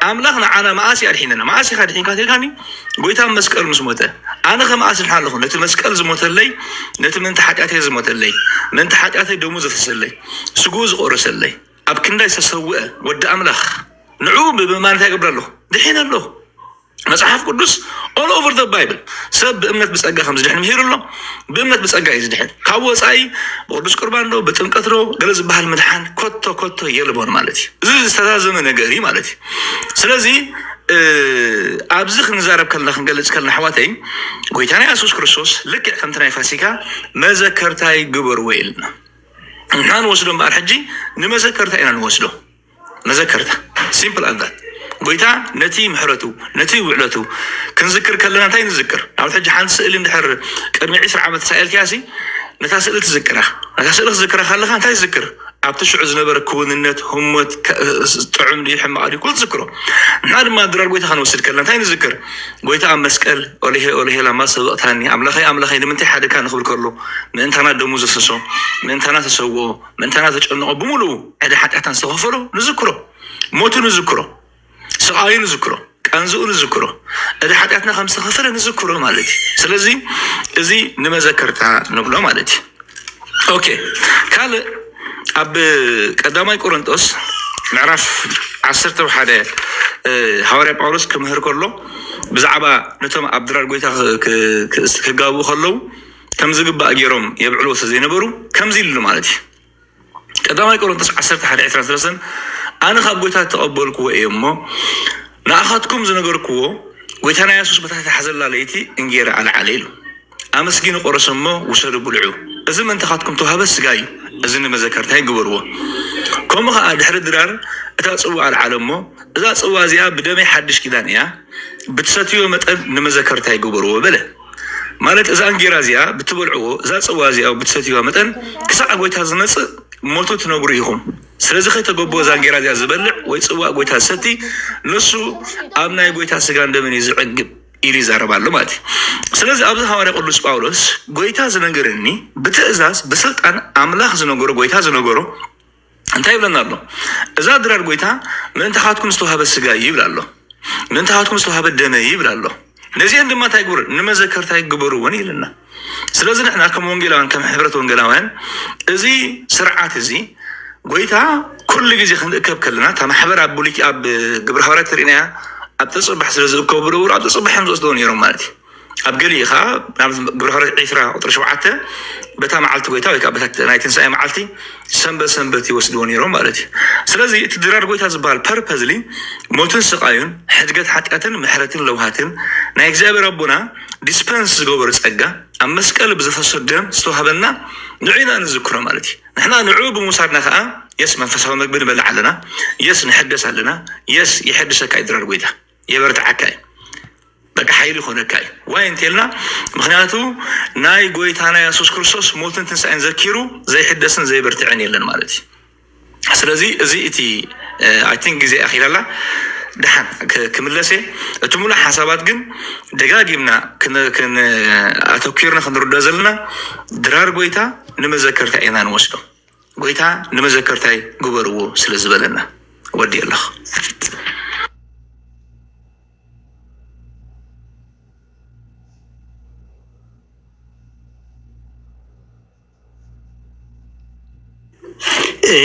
ኣምላኽ ንዓና መኣስ እዩ ኣድሒነና? መኣስ ኢኻ ኣድሒንካ ትልካኒ? ጎይታ ኣብ መስቀል ምስ ሞተ ኣነ ከመኣስ ድሓን ኣለኹ? ነቲ መስቀል ዝሞተለይ፣ ነቲ ምእንቲ ሓጢኣተይ ዝሞተለይ፣ ምእንቲ ሓጢኣተይ ደሙ ዘፍሰለይ፣ ስግኡ ዝቆረሰለይ፣ ኣብ ክንዳይ ዝተሰውአ ወዲ ኣምላኽ፣ ንዑ ብምእማን እንታይ ይገብር ኣለኹ? ድሒነ ኣለኹ። መጽሓፍ ቅዱስ all over the Bible ሰብ ብእምነት ብጸጋ ከም ዝድሕን ምሂሩ ኣሎ። ብእምነት ብጸጋ እዩ ዝድሕን። ካብ ወጻኢ ብቅዱስ ቁርባን ዶ ብጥምቀት ዶ ገለ ዝበሃል ምድሓን ኮቶ ኮቶ የልቦን ማለት እዩ። እዚ ዝተዛዘመ ነገር እዩ ማለት እዩ። ስለዚ ኣብዚ ክንዛረብ ከለና ክንገልጽ ከለና ኣሕዋተይ ጎይታና የሱስ ክርስቶስ ልክዕ ከምቲ ናይ ፋሲካ መዘከርታይ ግበርዎ ኢልና ንሕና ንወስዶ እምበኣር ሕጂ ንመዘከርታ ኢና ንወስዶ። መዘከርታ simple as that። ጎይታ ነቲ ምሕረቱ ነቲ ውዕለቱ ክንዝክር ከለና እንታይ ንዝክር? ኣብ ሕጂ ሓንቲ ስእሊ እንድሕር ቅድሚ ዕስራ ዓመት ተሳኢልክያ ሲ ነታ ስእሊ ትዝክራ። ነታ ስእሊ ክዝክራ ከለካ እንታይ ትዝክር? ኣብቲ ሽዑ ዝነበረ ክውንነት፣ ህሞት፣ ከ- ጥዑም ድዩ ሕማቕ ድዩ ኩሉ ትዝክሮ። ንሕና ድማ ድራር ጎይታ ክንወስድ ከለና እንታይ ንዝክር? ጎይታ ኣብ መስቀል ኦሊሄ ኦሊሄ ላማ ሰበቕታኒ፣ ኣምላኸይ ኣምላኸይ ንምንታይ ሓደካ ንክብል ከሎ ምእንታና ደሙ ዘፍሰሶ፣ ምእንታና ተሰውኦ፣ ምእንታና ተጨንቆ ብምሉኡ ዕዳ ሓጢኣትና ዝተኸፈሎ ንዝክሮ፣ ሞቱ ንዝክሮ፣ ስቓዩ ንዝክሮ፣ ቃንዝኡ ንዝክሮ፣ ዕዳ ሓጢኣትና ከም ዝተኸፈለ ንዝክሮ ማለት እዩ። ስለዚ እዚ ንመዘከርታ ንብሎ ማለት እዩ። ኦኬ፣ ካልእ ኣብ ቀዳማይ ቆሮንጦስ ምዕራፍ ዓሰርተ ሓደ ሃዋርያ ጳውሎስ ክምህር ከሎ ብዛዕባ ነቶም ኣብ ድራር ጎይታ ክጋብኡ ከለዉ ከም ዝግባእ ገይሮም የብዕልዎ ስለ ዘይነበሩ ከምዚ ኢሉ ማለት እዩ። ቀዳማይ ቆሮንቶስ ዓሰርተ ሓደ ዕስራን ሰለስተን ኣነ ካብ ጎይታ እተቐበልክዎ እየ እሞ ንኣኻትኩም ዝነገርክዎ ጎይታና የሱስ በታ ተሓዘላ ለይቲ እንጌራ ኣልዓለ ኢሉ ኣመስጊኑ ቆረሰ እሞ ውሰዱ ብልዑ፣ እዚ ምእንታኻትኩም ተዋህበ ስጋ እዩ፣ እዚ ንመዘከርታይ ግበርዎ። ከምኡ ኸዓ ድሕሪ ድራር እታ ጽዋ ኣልዓለ እሞ እዛ ጽዋ እዚኣ ብደመይ ሓድሽ ኪዳን እያ፣ ብትሰትዮ መጠን ንመዘከርታይ ግበርዎ በለ። ማለት እዛ እንጌራ እዚኣ ብትበልዕዎ እዛ ጽዋ እዚኣ ብትሰትዋ መጠን ክሳዕ ጎይታ ዝመጽእ ሞቱ ትነግሩ ኢኹም። ስለዚ ከይተገቦ እዛ እንጌራ እዚኣ ዝበልዕ ወይ ጽዋ ጎይታ ዝሰቲ ንሱ ኣብ ናይ ጎይታ ስጋን ደምን እዩ ዝዕግብ ኢሉ ይዛረብ ኣሎ ማለት እዩ። ስለዚ ኣብዚ ሃዋርያ ቅዱስ ጳውሎስ ጎይታ ዝነገረኒ ብትእዛዝ ብስልጣን ኣምላኽ ዝነገሮ ጎይታ ዝነገሮ እንታይ ይብለና ኣሎ? እዛ ድራር ጎይታ ምእንታኻትኩም ዝተዋህበ ስጋ እዩ ይብል ኣሎ። ምእንታኻትኩም ዝተዋህበ ደመ ይብል ኣሎ። ነዚአን ድማ እንታይ ግበሩ? ንመዘከርታ ይግበርዎን ይብለና። ስለዚ ንሕና ከም ወንጌላውያን ከም ሕብረት ወንጌላውያን እዚ ስርዓት እዚ ጎይታ ኩሉ ግዜ ክንእከብ ከለና እታ ማሕበር ኣብ ብሉይ ኣብ ግብረ ሃዋርያት ተሪእናያ ኣብ ተፅባሕ ስለ ዝእከቡ ብድውር ኣብ ተፅባሕ እዮም ዝወስድዎ ነይሮም ማለት እዩ። ኣብ ገሊኡ ከዓ ኣብ ግብረ ሃዋርያት ዒስራ ቁፅሪ ሸውዓተ በታ መዓልቲ ጎይታ ወይ ከዓ በታ ናይ ትንሳኤ መዓልቲ ሰንበት ሰንበት ይወስድዎ ነይሮም ማለት እዩ። ስለዚ እቲ ድራር ጎይታ ዝበሃል ፐርፐዝሊ ሞትን ስቃዩን ሕድገት ሓጢኣትን ምሕረትን ለውሃትን ናይ እግዚኣብሔር ኣቦና ዲስፐንስ ዝገበሩ ጸጋ ኣብ መስቀል ብዝፈሶ ደም ዝተዋህበና ንዑ ኢና ንዝክሮ ማለት እዩ። ንሕና ንዑ ብምውሳድና ከዓ የስ መንፈሳዊ መግቢ ንበልዕ ኣለና፣ የስ ንሕደስ ኣለና፣ የስ የሐድሰካ እዩ ድራር ጎይታ የበርትዓካ እዩ። በቃ ሓይሊ ይኾነካ እዩ። ዋይ እንተልና ምክንያቱ ናይ ጎይታና የሱስ ክርስቶስ ሞትን ትንሳኤን ዘኪሩ ዘይሕደስን ዘይበርትዕን የለን ማለት እዩ። ስለዚ እዚ እቲ ኣይ ቲንክ ግዜ ኣኺላላ ደሓን ክምለሰ እቲ ሙሉእ ሓሳባት ግን ደጋጊምና ኣተኪርና ክንርዶ ዘለና ድራር ጎይታ ንመዘከርታ ኢና ንወስዶ። ጎይታ ንመዘከርታይ ግበርዎ ስለ ዝበለና ወዲ ኣለኹ።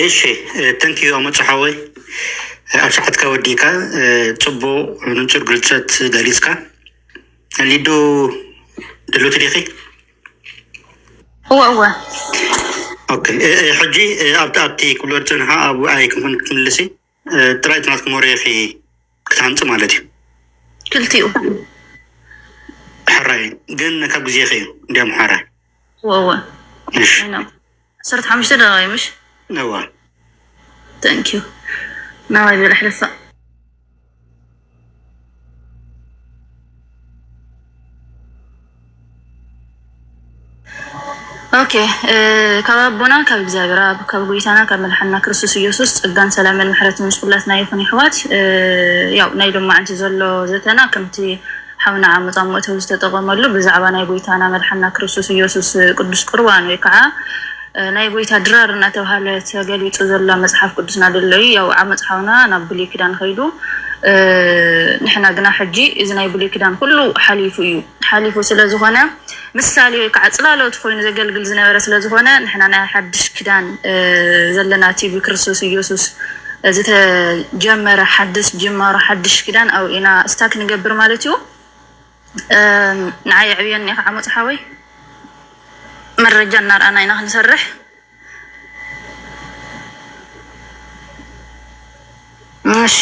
እሺ ተንኪዩ ኣመፁ ሓወይ ኣብ ሰዓትካ ወዲእካ ፅቡቅ ንፁር ግልፀት ገሊፅካ። ሊዱ ድሉት ዲኺ? እወ እወ። ኦኬ ሕጂ ኣብቲ ኣብቲ ክብሎ ዝፅንሓ ኣብኡ ኣይክንኩን ክትምልሲ ጥራይ ትናትኩም ወረ ኢኺ ክትሃንፂ ማለት እዩ። ክልቲኡ። ሕራይ ግን ካብ ግዜኺ እዩ እንዲያም ሓራ። እወ እወ። እሺ። ዓሰርተ ሓሙሽተ ደቂቃ እዩ ምሽ? እወ። Thank you ናባይ ዝበለ ሕደሳ። ኦኬ ካብ ኣቦና ካብ እግዚኣብሔር ኣብ ካብ ጎይታና ካብ መድሓና ክርስቶስ ኢየሱስ ጸጋን ሰላምን ምሕረትን ምስ ኩላትና ይኹን ይሕዋት። ያው ናይ ሎማዓንቲ ዘሎ ዘተና ከምቲ ሓውና ዓመፃ መእተዊ ዝተጠቐመሉ ብዛዕባ ናይ ጎይታና መድሓና ክርስቶስ ኢየሱስ ቅዱስ ቁርባን ወይ ከዓ ናይ ጎይታ ድራር እናተባሃለ ተገሊፁ ዘሎ መፅሓፍ ቅዱስና ደሎ እዩ። ያው ዓመፅ ሓውና ናብ ብሉይ ኪዳን ከይዱ፣ ንሕና ግና ሕጂ እዚ ናይ ብሉይ ኪዳን ኩሉ ሓሊፉ እዩ። ሓሊፉ ስለ ዝኾነ ምሳሌ ወይ ከዓ ፅላሎት ኮይኑ ዘገልግል ዝነበረ ስለ ዝኾነ ንሕና ናይ ሓድሽ ኪዳን ዘለና እቲ ብክርስቶስ ኢየሱስ ዝተጀመረ ሓድሽ ጅማሮ ሓድሽ ኪዳን ኣብኡ ኢና ስታክ ንገብር ማለት እዩ። ንዓይ የዕብየኒ ከዓ መፅሓወይ መረጃ እናርኣና ኢና ክንሰርሕ። እሺ፣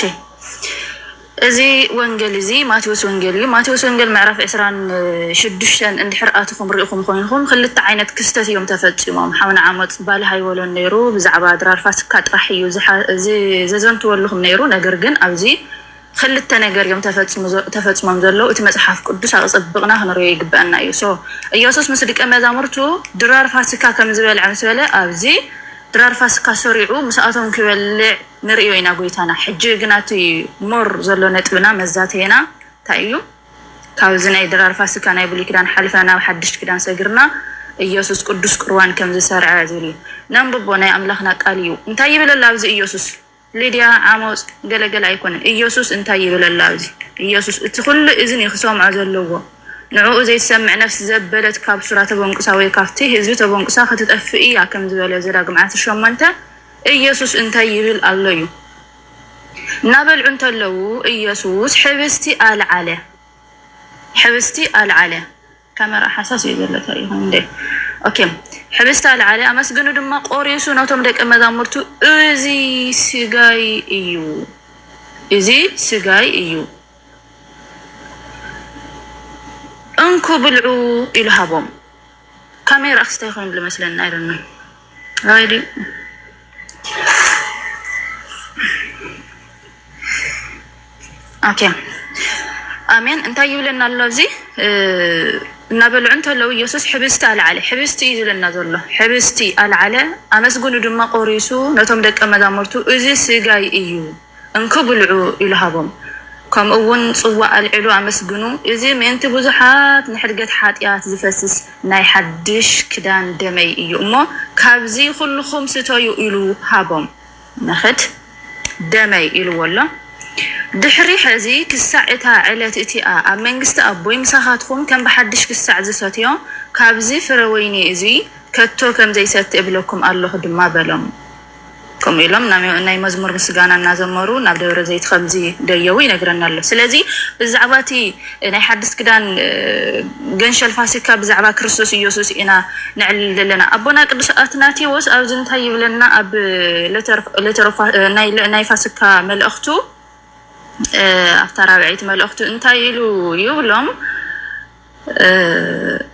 እዚ ወንጌል እዚ ማቴዎስ ወንጌል እዩ። ማቴዎስ ወንጌል ምዕራፍ ዕስራን ሽዱሽተን እንድሕር ኣትኹም ርኢኹም ኮይንኹም ክልተ ዓይነት ክስተት እዮም ተፈፂሞም። ሓውና ዓሞፅ ባሊ ሃይወሎን ነይሩ፣ ብዛዕባ ድራር ፋሲካ ጥራሕ እዩ ዘዘንትወልኹም ነይሩ። ነገር ግን ኣብዚ ክልተ ነገር እዮም ተፈፅሞም ዘለዉ። እቲ መፅሓፍ ቅዱስ ኣፀብቕና ክንሪኦ ይግበአና እዩ። ሶ ኢየሱስ ምስ ደቀ መዛሙርቱ ድራር ፋሲካ ከም ዝበልዐ ምስ በለ ኣብዚ ድራር ፋሲካ ሰሪዑ ምስኣቶም ክበልዕ ንርእዮ ኢና ጎይታና። ሕጂ ግና እቲ ሞር ዘሎ ነጥብና መዛተየና እንታይ እዩ? ካብዚ ናይ ድራር ፋሲካ ናይ ብሉይ ኪዳን ሓልፍና ናብ ሓድሽ ኪዳን ሰጊርና ኢየሱስ ቅዱስ ቁርባን ከም ዝሰርዐ ዝብል እዩ። ነንብቦ፣ ናይ ኣምላኽና ቃል እዩ። እንታይ ይብል ኣሎ ኣብዚ ኢየሱስ? ሊድያ ዓሞፅ ገለገለ ኣይኮነን። ኢየሱስ እንታይ ይብል ኣሎ ኣብዚ? ኢየሱስ እቲ ኩሉ እዝኒ ክሰምዖ ዘለዎ፣ ንዕኡ ዘይትሰምዕ ነፍሲ ዘበለት ካብ ሱራ ተበንቁሳ ወይ ካብቲ ህዝቢ ተበንቁሳ ክትጠፍእ እያ ከም ዝበለ ዘዳግም ዓሰርተ ሸሞንተ ኢየሱስ እንታይ ይብል ኣሎ እዩ። እናበልዑ እንተለዉ ኢየሱስ ሕብስቲ ኣልዓለ። ሕብስቲ ኣልዓለ። ካሜራ ሓሳስ እዩ ዘሎ፣ እንታይ ይኾን እንዴ? ኦኬ። ሕብስቲ ኣልዓለ፣ ኣመስግኑ ድማ ቆሪሱ ነቶም ደቀ መዛሙርቱ፣ "እዚ ስጋይ እዩ፣ እዚ ስጋይ እዩ፣ እንኩ ብልዑ" ኢሉ ሃቦም። ካሜራ ክስታይ ኮይኑ ዝመስለኒ፣ I don't know። ራይዲ። ኦኬ። ኣሜን። እንታይ ይብለና ኣሎ ኣብዚ? እ፣ እናበልዑ እንተለዉ ኢየሱስ ሕብስቲ ኣልዓለ። ሕብስቲ እዩ ዝብለና ዘሎ። ሕብስቲ ኣልዓለ፣ ኣመስግኑ ድማ ቆሪሱ ነቶም ደቀ መዛሙርቱ፣ "እዚ ስጋይ እዩ፣ እንኩ ብልዑ" ኢሉ ሃቦም። ከምኡ እውን ጽዋእ ኣልዒሉ ኣመስግኑ፣ "እዚ ምእንቲ ብዙሓት ንሕድገት ሓጢኣት ዝፈስስ ናይ ሓድሽ ክዳን ደመይ እዩ እሞ፣ ካብዚ ኩልኹም ስተዩ" ኢሉ ሃቦም። ንኽድ ደመይ ኢልዎ ኣሎ። ድሕሪ ሕዚ ክሳዕ እታ ዕለት እቲኣ ኣብ መንግስቲ ኣቦይ ምሳኻትኩም ከም ብሓድሽ ክሳዕ ዝሰትዮ ካብዚ ፍረ ወይኒ እዚ ከቶ ከም ዘይሰቲ እብለኩም ኣለኹ ድማ በሎም። ከምኡ ኢሎም ናይ፣ ናይ መዝሙር ምስጋና እናዘመሩ ናብ ደብረ ዘይት ከምዚ ደየቡ ይነግረና ኣሎ። ስለዚ ብዛዕባ እቲ ናይ ሓድስ ክዳን፣ እ፣ ገንሸል ፋሲካ ብዛዕባ ክርስቶስ ኢየሱስ ኢና ነዕልል ዘለና። ኣቦና ቅዱስ ኣትናቴዎስ ኣብዚ እንታይ ይብለና? ኣብ ሌተር፣ ሌተር ኦፍ፣ እ፣ ናይ፣ ናይ ፋሲካ መልእኽቱ፣ እ፣ ኣብታ ራብዐይቲ መልእኽቱ እንታይ ኢሉ ይብሎም? እ፣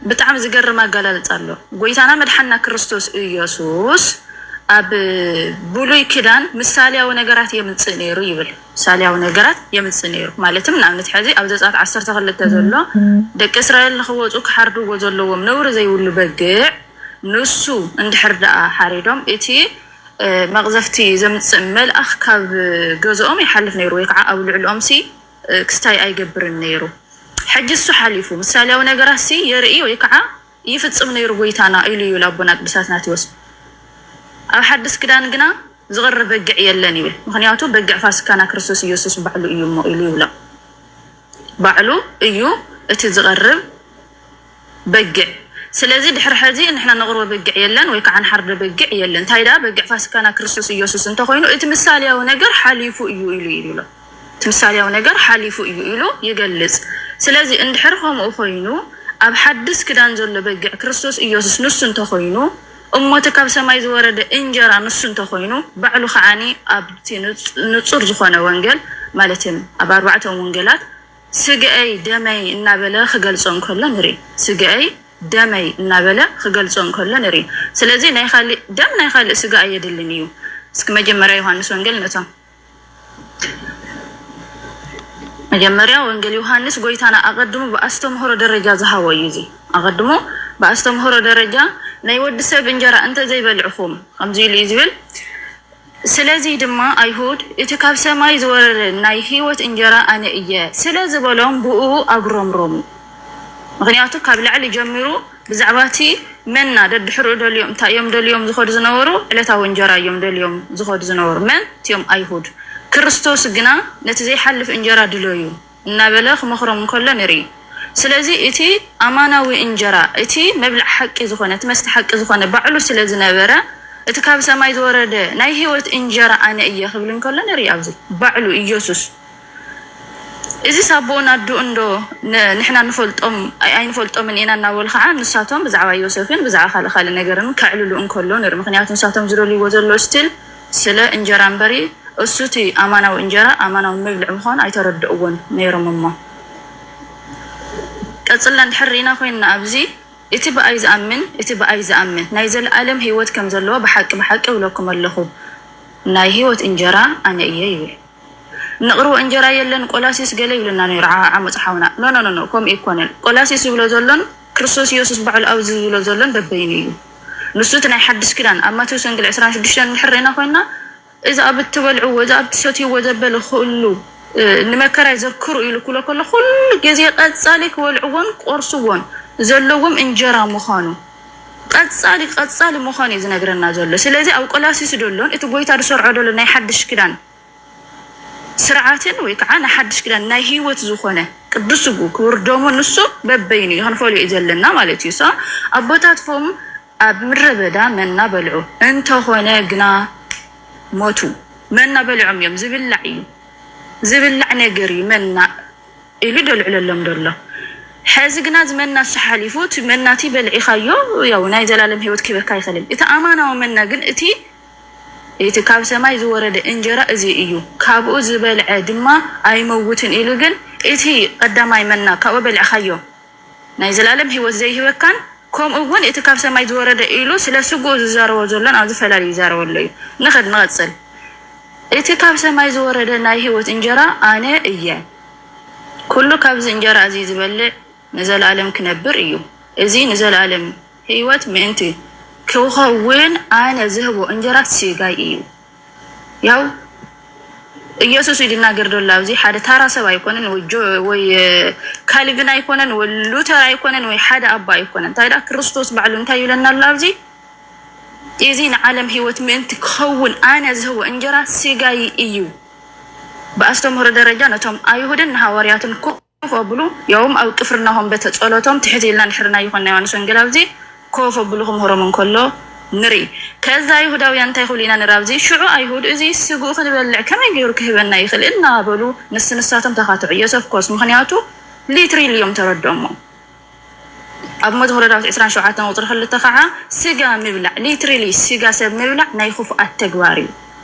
ብጣዕሚ ዝገርም ኣገላልጻ ኣሎ። ጎይታና መድሓና ክርስቶስ ኢየሱስ ኣብ ብሉይ ኪዳን ምሳሌያዊ ነገራት የምጽእ ነይሩ ይብል። ምሳሌያዊ ነገራት የምጽእ ነይሩ። ማለትም ንኣብነት ሕዚ ኣብ ዘጸኣት ዓሰርተ ክልተ ዘሎ ደቂ እስራኤል ንኽወጹ ክሓርድዎ ዘለዎም ነውሪ ዘይብሉ በግዕ ንሱ እንድሕር ደኣ ሓሪዶም እቲ፣ እ፣ መቕዘፍቲ ዘምጽእ መልኣኽ ካብ ገዝኦም ይሓልፍ ነይሩ ወይ ከዓ ኣብ ልዕልኦም ሲ፣ እ፣ ክስታይ ኣይገብርን ነይሩ። ሕጂ እሱ ሓሊፉ ምሳሌያዊ ነገራት ሲ የርኢ ወይ ከዓ ይፍጽም ነይሩ ጎይታና ኢሉ ይብል ኣቦና ቅዱስ ኣትናቴዎስ። ኣብ ሓድስ ክዳን ግና ዝቐርብ በግዕ የለን ይብል። ምኽንያቱ በግዕ ፋሲካና ክርስቶስ ኢየሱስ ባዕሉ እዩ እሞ ኢሉ ይብሎ። ባዕሉ እዩ እቲ ዝቐርብ በግዕ። ስለዚ ድሕሪ ሕዚ ንሕና ነቕርቦ በግዕ የለን ወይ ከዓ ንሓርዶ በግዕ የለን። እንታይ ደኣ በግዕ ፋሲካና ክርስቶስ ኢየሱስ እንተኾይኑ እቲ ምሳሌያዊ ነገር ሓሊፉ እዩ ኢሉ ይብሎ። እቲ ምሳሌያዊ ነገር ሓሊፉ እዩ ኢሉ ይገልጽ። ስለዚ እንድሕር ከምኡ ኮይኑ ኣብ ሓድስ ክዳን ዘሎ በግዕ ክርስቶስ ኢየሱስ ንሱ እንተኾይኑ እሞ እቲ ካብ ሰማይ ዝወረደ እንጀራ ንሱ እንተኾይኑ ባዕሉ ከዓኒ ኣብቲ ንጹ-፣ ንጹር ዝኾነ ወንጌል ማለትም ኣብ ኣርባዕተኦም ወንጌላት ስግአይ ደመይ እናበለ ክገልጾ እንከሎ ንርኢ። ስግአይ ደመይ እናበለ ክገልጾ እንከሎ ንርኢ። ስለዚ ናይ ካልእ ደም ናይ ካልእ ስጋ ኣየድልን እዩ። እስኪ መጀመርያ ዮሃንስ ወንጌል ነቶም መጀመርያ ወንጌል ዮሃንስ ጎይታና ኣቐድሙ ብኣስተምህሮ ደረጃ ዝሃቦ እዩ። እዚ ኣቐድሙ ብኣስተምህሮ ደረጃ ናይ ወዲ ሰብ እንጀራ እንተ ዘይበልዕኹም ከምዚ ኢሉ እዩ ዝብል። ስለዚ ድማ ኣይሁድ፣ "እቲ ካብ ሰማይ ዝወረደ ናይ ህይወት እንጀራ ኣነ እየ" ስለ ዝበሎም ብእኡ ኣጉረምረሙ። ምኽንያቱ ካብ ላዕሊ ጀሚሩ ብዛዕባ እቲ መና ደድሕሪኡ ደልዮም፣ እንታይ እዮም ደልዮም ዝኸዱ ዝነበሩ? ዕለታዊ እንጀራ እዮም ደልዮም ዝኸዱ ዝነበሩ። መን? እቲኦም ኣይሁድ። ክርስቶስ ግና፣ "ነቲ ዘይሓልፍ እንጀራ ድለዩ" እናበለ ክመኽሮም እንከሎ ንርኢ። ስለዚ እቲ ኣማናዊ እንጀራ፣ እቲ መብልዕ ሓቂ ዝኾነ፣ እቲ መስተ ሓቂ ዝኾነ ባዕሉ ስለ ዝነበረ፣ እቲ ካብ ሰማይ ዝወረደ ናይ ህይወት እንጀራ ኣነ እየ ክብል እንከሎ ንርኢ። ኣብዚ ባዕሉ ኢየሱስ፣ እዚ ሳቦኡን ኣዱኡን ዶ ን-፣ ንሕና ንፈልጦም ኣይ-፣ ኣይንፈልጦምን ኢና እናበሉ ከዓ ንሳቶም ብዛዕባ ዮሴፍን ብዛዕባ ካልእ ካልእ ነገርን ከዕልሉ እንከሎ ንርኢ። ምኽንያቱ ንሳቶም ዝደልይዎ ዘሎ ስቲል ስለ እንጀራ እምበሪ፣ እሱ እቲ ኣማናዊ እንጀራ ኣማናዊ መብልዕ ምዃኑ ኣይተረድእዎን ነይሮም እሞ። ቀጽልና እንድሕር ርኢና ኮይንና ኣብዚ፣ "እቲ ብኣይ ዝኣምን፣ እቲ ብኣይ ዝኣምን ናይ ዘለኣለም ህይወት ከም ዘለዎ ብሓቂ ብሓቂ እብለኩም ኣለኹ፣ ናይ ህይወት እንጀራ ኣነ እየ" ይብል። "እንቕርቦ እንጀራ የለን፣ ቆላሲስ ገለ" ይብለና ነይሩ ዓ-፣ ዓመፅ ሓውና። ኖ፣ ኖ፣ ኖ፣ ኖ፣ ከምኡ ኣይኮነን። ቆላሲስ ዝብሎ ዘሎን ክርስቶስ ኢየሱስ ባዕሉ ኣብዚ ዝብሎ ዘሎን በበይኑ እዩ። ንሱ እቲ ናይ ሓድሽ ኪዳን ኣብ ማቴዎስ ወንጌል ዕስራን ሽዱሽተን እንድሕር ርኢና ኮይንና፣ "እዚ ኣብ እትበልዕዎ፣ እዚ ኣብ ትሰትይዎ ዘበለ ኩሉ፣ እ፣ ንመከራይ ዘክሩ" ኢሉ ክብሎ ከሎ፣ ኩሉ ግዜ ቀጻሊ ክበልዕዎን ክቆርስዎን ዘለዎም እንጀራ ምዃኑ፣ ቀጻሊ፣ ቀጻሊ ምዃኑ እዩ ዝነግረና ዘሎ። ስለዚ ኣብ ቆላሲስ ደሎን እቲ ጎይታ ዝሰርዖ ደሎ ናይ ሓድሽ ኪዳን ስርዓትን ወይ ከዓ ናይ ሓድሽ ኪዳን ናይ ህይወት ዝኾነ ቅዱስ ስግኡ ክቡር ደሙ ንሱ በበይኑ እዩ ክንፈልዮ እዩ ዘለና ማለት እዩ። So ኣቦታትኩም ኣብ ምድረ በዳ መና በልዑ፣ እንተኾነ ግና ሞቱ። መና በሊዖም እዮም። ዝብላዕ እዩ፣ ዝብላዕ ነገር እዩ መና ኢሉ ደልዕለሎም ደሎ። ሕዚ ግና እዚ መና እሱ ሓሊፉ፣ እቲ መና እቲ በልዒኻዮ፣ ያው ናይ ዘላለም ህይወት ክህበካ ኣይኽእልን። እቲ ኣማናዊ መና ግን እቲ፣ እቲ ካብ ሰማይ ዝወረደ እንጀራ እዚ እዩ፣ ካብኡ ዝበልዐ ድማ ኣይመውትን ኢሉ ግን፣ እቲ ቀዳማይ መና ካብኡ በልዕኻዮ ናይ ዘላለም ህይወት ዘይህበካን፣ ከምኡ እውን እቲ ካብ ሰማይ ዝወረደ ኢሉ ስለ ስግኡ ዝዛረቦ ዘሎን ኣብዚ ፈላልዩ ይዛረበሎ እዩ። ንኸድ ንቐጽል። እቲ ካብ ሰማይ ዝወረደ ናይ ህይወት እንጀራ ኣነ እየ። ኩሉ ካብዚ እንጀራ እዚ ዝበልዕ ንዘላለም ክነብር እዩ። እዚ ንዘላለም ህይወት ምእንቲ ክኸውን ኣነ ዝህቦ እንጀራ ስጋይ እዩ። ያው ኢየሱስ እዩ ዝናገር ዘሎ ኣብዚ። ሓደ ታራ ሰብ ኣይኮነን፣ ወይ ጆ-፣ ወይ፣ እ፣ ካልቪን ኣይኮነን፣ ወይ ሉተር ኣይኮነን፣ ወይ ሓደ ኣባ ኣይኮነን። እንታይ ደኣ ክርስቶስ ባዕሉ እንታይ ይብለና ኣሎ ኣብዚ? "እዚ ንዓለም ህይወት ምእንቲ ክኸውን ኣነ ዝህቦ እንጀራ ስጋይ እዩ።" ብኣስተምህሮ ደረጃ ነቶም ኣይሁድን ንሃዋርያትን ኮፍ ኣብሉ፣ ያውም ኣብ ቅፍርናሆም በተ ጸሎቶም ትሕት ኢልና ንሕርና ይኾንና ዮሃንስ ወንጌል ኣብዚ ኮፍ ኣብሉ ክምህሮም እንከሎ ንርኢ። ከዛ ኣይሁዳውያን እንታይ ክብሉ ኢና ንርኢ ኣብዚ? ሽዑ ኣይሁድ፣ "እዚ ስግኡ ክንበልዕ ከመይ ገይሩ ክህበና ይኽእል?" እናበሉ ንስ ንሳቶም ተኻትዑ። Yes, of course፣ ምኽንያቱ ሊትሪሊ እዮም ተረድኦሞ። ኣብ መዝሙረ ዳዊት ዕስራን ሸውዓተን ቁጽሪ ክልተ ከዓ፣ ስጋ ምብላዕ፣ ሊትሪሊ ስጋ ሰብ ምብላዕ ናይ ክፉኣት ተግባር እዩ።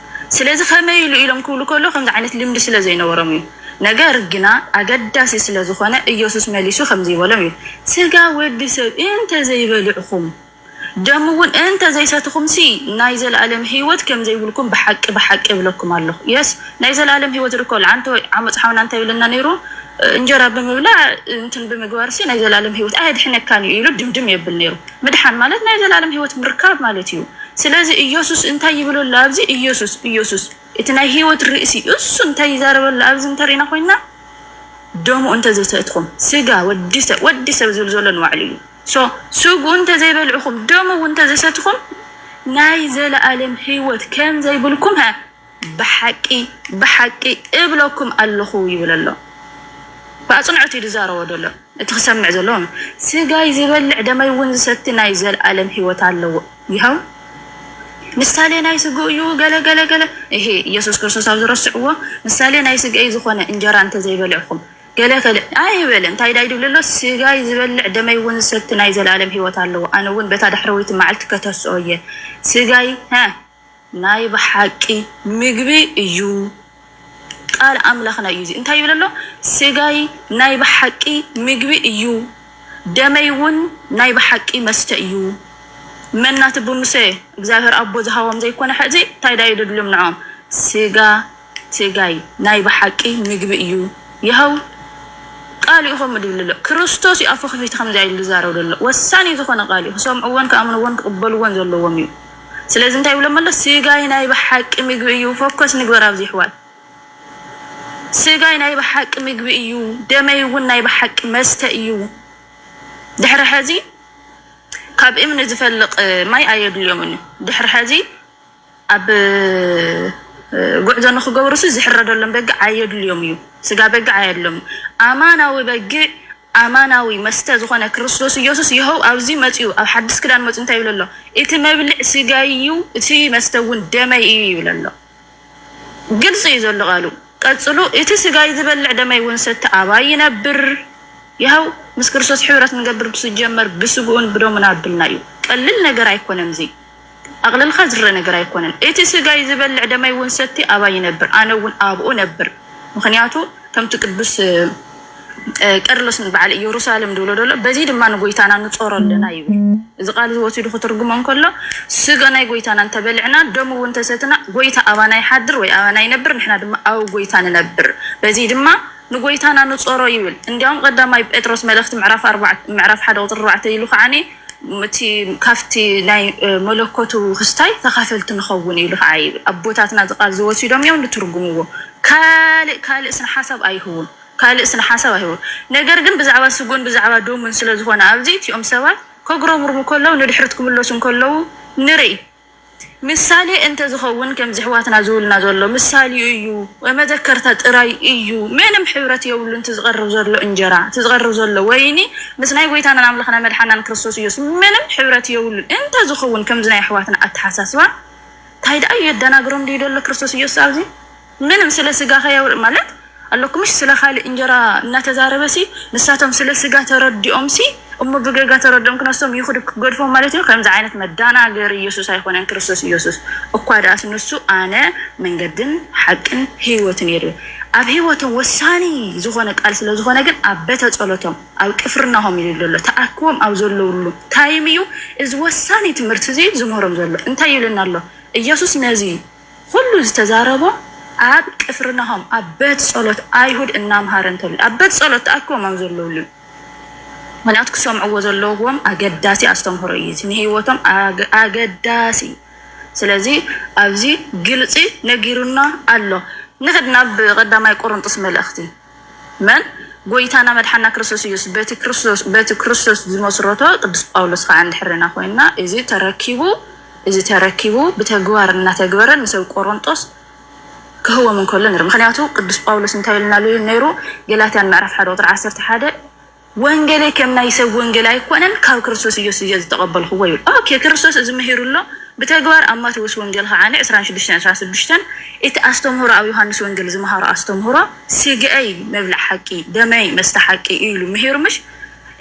ስለዚ ከመይ ኢሉ ኢሎም ክብሉ ከሎ ከምዚ ዓይነት ልምዲ ስለ ዘይነበሮም እዩ። ነገር ግና ኣገዳሲ ስለ ዝኾነ ኢየሱስ መሊሱ ከምዚ ይበሎም እዩ፣ "ስጋ ወዲ ሰብ እንተ ዘይበልዕኹም፣ ደሙ እውን እንተ ዘይሰትኹምሲ ናይ ዘለኣለም ህይወት ከም ዘይብልኩም ብሓቂ ብሓቂ እብለኩም ኣለኹ።" የስ፣ ናይ ዘለኣለም ህይወት ርከሉ። ኣንተ ዓመፅ ሓውና እንታይ ይብለና ነይሩ? "እንጀራ ብምብላዕ እንትን ብምግባርሲ ናይ ዘለኣለም ህይወት ኣየድሕነካን እዩ" ኢሉ ድምድም የብል ነይሩ። ምድሓን ማለት ናይ ዘለኣለም ህይወት ምርካብ ማለት እዩ። ስለዚ ኢየሱስ እንታይ ይብለሉ ኣብዚ? ኢየሱስ፣ ኢየሱስ እቲ ናይ ህይወት ርእሲ እሱ እንታይ ይዛረበሉ ኣብዚ እንተሪእና ኮይንና፣ "ደሙ እንተ ዘይሰትኹም"፣ ስጋ ወዲ ሰብ፣ ወዲ ሰብ ዝብል ዘሎ ንባዕሉ እዩ። ሶ ስግኡ እንተ ዘይበልዕኹም፣ ደሙ እውን እንተ ዘይሰትኹም ናይ ዘለኣለም ህይወት ከም ዘይብልኩም፣ ሀ፣ ብሓቂ ብሓቂ እብለኩም ኣለኹ ይብል ኣሎ። ብኣጽንዖት እዩ ዝዛረቦ ዘሎ። እቲ ክሰምዕ ዘለዎ፣ "ስጋይ ዝበልዕ ደመይ እውን ዝሰቲ ናይ ዘለኣለም ህይወት ኣለዎ" ይኸው። ምሳሌ ናይ ስግኡ እዩ፣ ገለ ገለ ገለ። ይሄ ኢየሱስ ክርስቶስ ኣብ ዝረስዕዎ፣ "ምሳሌ ናይ ስጋይ ዝኾነ እንጀራ እንተ ዘይበልዕኹም" ገለ ገለ ኣይበለ። እንታይ ዳይ ድብል ኣሎ? "ስጋይ ዝበልዕ ደመይ እውን ዝሰቲ ናይ ዘለኣለም ህይወት ኣለዎ፣ ኣነ እውን በታ ዳሕረወይቲ መዓልቲ ከተስኦ እየ። ስጋይ፣ ሀ፣ ናይ ብሓቂ ምግቢ እዩ።" ቃል ኣምላኽና እዩ እዚ። እንታይ ይብል ኣሎ? "ስጋይ ናይ ብሓቂ ምግቢ እዩ፣ ደመይ እውን ናይ ብሓቂ መስተ እዩ።" መና እቲ ብሙሴ እግዚኣብሔር ኣቦ ዝሃቦም ዘይኮነ፣ ሕዚ እንታይ ዳዩ ደድልዮም ንዖም? ስጋ፣ ስጋይ ናይ ብሓቂ ምግቢ እዩ። ይኸው ቃል እዩ ከምኡ ድብል ኣሎ። ክርስቶስ እዩ ኣፉ ከፊቱ ከምዚ ኢሉ ዝዛረብ ዘሎ። ወሳኒ ዝኾነ ቃል እዩ። ክሰምዕዎን ክኣምንዎን ክቕበልዎን ዘለዎም እዩ። ስለዚ እንታይ ይብሎም ኣሎ? ስጋይ ናይ ብሓቂ ምግቢ እዩ። ፎከስ ንግበር ኣብዚ ይሕዋት። ስጋይ ናይ ብሓቂ ምግቢ እዩ፣ ደመይ እውን ናይ ብሓቂ መስተ እዩ። ድሕሪ ሕዚ ካብ እምኒ ዝፈልቕ ማይ ኣየድልዮምን እዩ። ድሕሪ ሕዚ ኣብ ጉዕዞ ንክገብሩሲ ዝሕረደሎም በጊዕ ኣየድልዮም እዩ። ስጋ በጊዕ ኣየድልዮም። ኣማናዊ በጊዕ፣ ኣማናዊ መስተ ዝኾነ ክርስቶስ ኢየሱስ ይኸው ኣብዚ መፅኡ፣ ኣብ ሓድሽ ክዳን መፅኡ እንታይ ይብል ኣሎ? እቲ መብልዕ ስጋይ እዩ፣ እቲ መስተ እውን ደመይ እዩ ይብል ኣሎ። ግልፂ እዩ ዘሎ ቃሉ። ቀፅሉ፣ እቲ ስጋይ ዝበልዕ ደመይ እውን ሰቲ ኣባይ ይነብር። ይኸው ምስ ክርስቶስ ሕብረት ንገብር ብዝጀመር ብስግኡን ብደሙን ኣብልና እዩ። ቀልል ነገር ኣይኮነን፣ እዚ ኣቕልልካ ዝረአ ነገር ኣይኮነን። እቲ ስጋይ ዝበልዕ ደመይ እውን ሰቲ ኣባይ ይነብር፣ ኣነ እውን ኣብኡ ነብር። ምክንያቱ ከምቲ ቅዱስ እ፣ ቄርሎስ በዓል ኢየሩሳሌም ዝብሎ ዘሎ፣ በዚ ድማ ንጎይታና ንጾሮ ኣለና ይብል። እዚ ቃል እዚ ወሲዱ ክትርጉሞ እንከሎ፣ ስጋ ናይ ጎይታና እንተበልዕና፣ ደሙ እውን እንተሰትና፣ ጎይታ ኣባና ይሓድር ወይ ኣባና ይነብር፣ ንሕና ድማ ኣብ ጎይታ ንነብር። በዚ ድማ ንጎይታና ንጾሮ ይብል። እንዲያውም ቀዳማይ ጴጥሮስ መልእኽቲ ምዕራፍ ኣርባዕተ፣ ምዕራፍ ሓደ ቁጽሪ ኣርባዕተ ኢሉ ከዓኒ፣ እቲ ካብቲ ናይ እ፣ መለኮቱ ክስታይ ተኻፈልቲ ንኸውን ኢሉ ከዓ ይብል። ኣቦታትና እዚ ቃል ዝወሲዶም እዮም ንትርጉምዎ። ካልእ ካልእ ስነ ሓሳብ ኣይህቡን። ካልእ ስነ ሓሳብ ኣይህቡን። ነገር ግን ብዛዕባ ስጉን ብዛዕባ ደሙን ስለ ዝኾነ ኣብዚ እቲኦም ሰባት ከጉረምርሙ ከለዉ ንድሕሪት ክምለሱ እንከለዉ ንርኢ። ምሳሌ እንተ ዝኸውን ከምዚ ኣሕዋትና ዝብሉና ዘሎ ምሳሌኡ እዩ፣ መዘከርታ ጥራይ እዩ። ምንም ሕብረት የብሉን እቲ ዝቐርብ ዘሎ እንጀራ፣ እቲ ዝቐርብ ዘሎ ወይኒ ምስ ናይ ጎይታናን ኣምላኽና መድሓናን ክርስቶስ ኢየሱስ ምንም ሕብረት የብሉን እንተ ዝኸውን ከምዚ ናይ ኣሕዋትና ኣተሓሳስባ እንታይ ደኣ እዩ የደናግሮም ድዩ ዘሎ ክርስቶስ ኢየሱስ ኣብዚ? ምንም ስለ ስጋ ከየውር ማለት ኣለኩምሽ ስለ ካልእ እንጀራ እናተዛረበ ሲ ንሳቶም ስለ ስጋ ተረዲኦም ሲ እሞ ብገጋ ተረዲኦም ክነሶም ይኹድ ክገድፎም ማለት እዩ። ከምዚ ዓይነት መዳናገር ኢየሱስ ኣይኮነን ክርስቶስ ኢየሱስ እኳ ደኣስ ንሱ ኣነ መንገድን ሓቅን ህይወትን እየ ድብል። ኣብ ህይወቶም ወሳኒ ዝኾነ ቃል ስለ ዝኾነ ግን ኣብ ቤተ ጸሎቶም ኣብ ቅፍርናሆም እዩ ዘሎ ተኣክቦም ኣብ ዘለውሉ ታይም እዩ እዚ ወሳኒ ትምህርቲ እዚ ዝምህሮም ዘሎ። እንታይ ይብለና ኣሎ ኢየሱስ ነዚ ኩሉ ዝተዛረቦ ኣብ ቅፍርናሆም ኣብ ቤት ጸሎት ኣይሁድ እናምሃረ እንተሉ ኣብ ቤት ጸሎት ተኣኪቦም ኣብ ዘለውሉ ምክንያቱ ክሰምዕዎ ዘለዎም ኣገዳሲ ኣስተምህሮ እዩ። እዚ ንህይወቶም ኣገ- ኣገዳሲ እዩ። ስለዚ ኣብዚ ግልፂ ነጊሩና ኣሎ። ንኽድ ናብ ቀዳማይ ቆሮንጦስ መልእኽቲ መን ጎይታና መድሓና ክርስቶስ ኢየሱስ በቲ ክርስቶስ በቲ ክርስቶስ ዝመስረቶ ቅዱስ ጳውሎስ ከዓ እንድሕርና ኮይንና እዚ ተረኪቡ እዚ ተረኪቡ ብተግባር እናተግበረ ንሰብ ቆሮንጦስ ክህቦም እንከሎ ንርኢ። ምክንያቱ ቅዱስ ጳውሎስ እንታይ ኢልና ነይሩ? ገላትያን ምዕራፍ ሓደ ቁፅሪ ዓሰርተ ሓደ ወንጌለይ ከም ናይ ሰብ ወንጌል ኣይኮነን ካብ ክርስቶስ ኢየሱስ እየ ዝተቐበልክዎ ይብል። ኦኬ ክርስቶስ እዚ ምሂሩ ኣሎ። ብተግባር ኣብ ማቴዎስ ወንጌል ከዓ ዕስራን ሽዱሽተን ዕስራን ሽዱሽተን እቲ ኣስተምህሮ ኣብ ዮሃንስ ወንጌል ዝመሃሮ ኣስተምህሮ ስግአይ መብልዕ ሓቂ ደመይ መስተ ሓቂ እዩ ኢሉ ምሂሩ ምሽ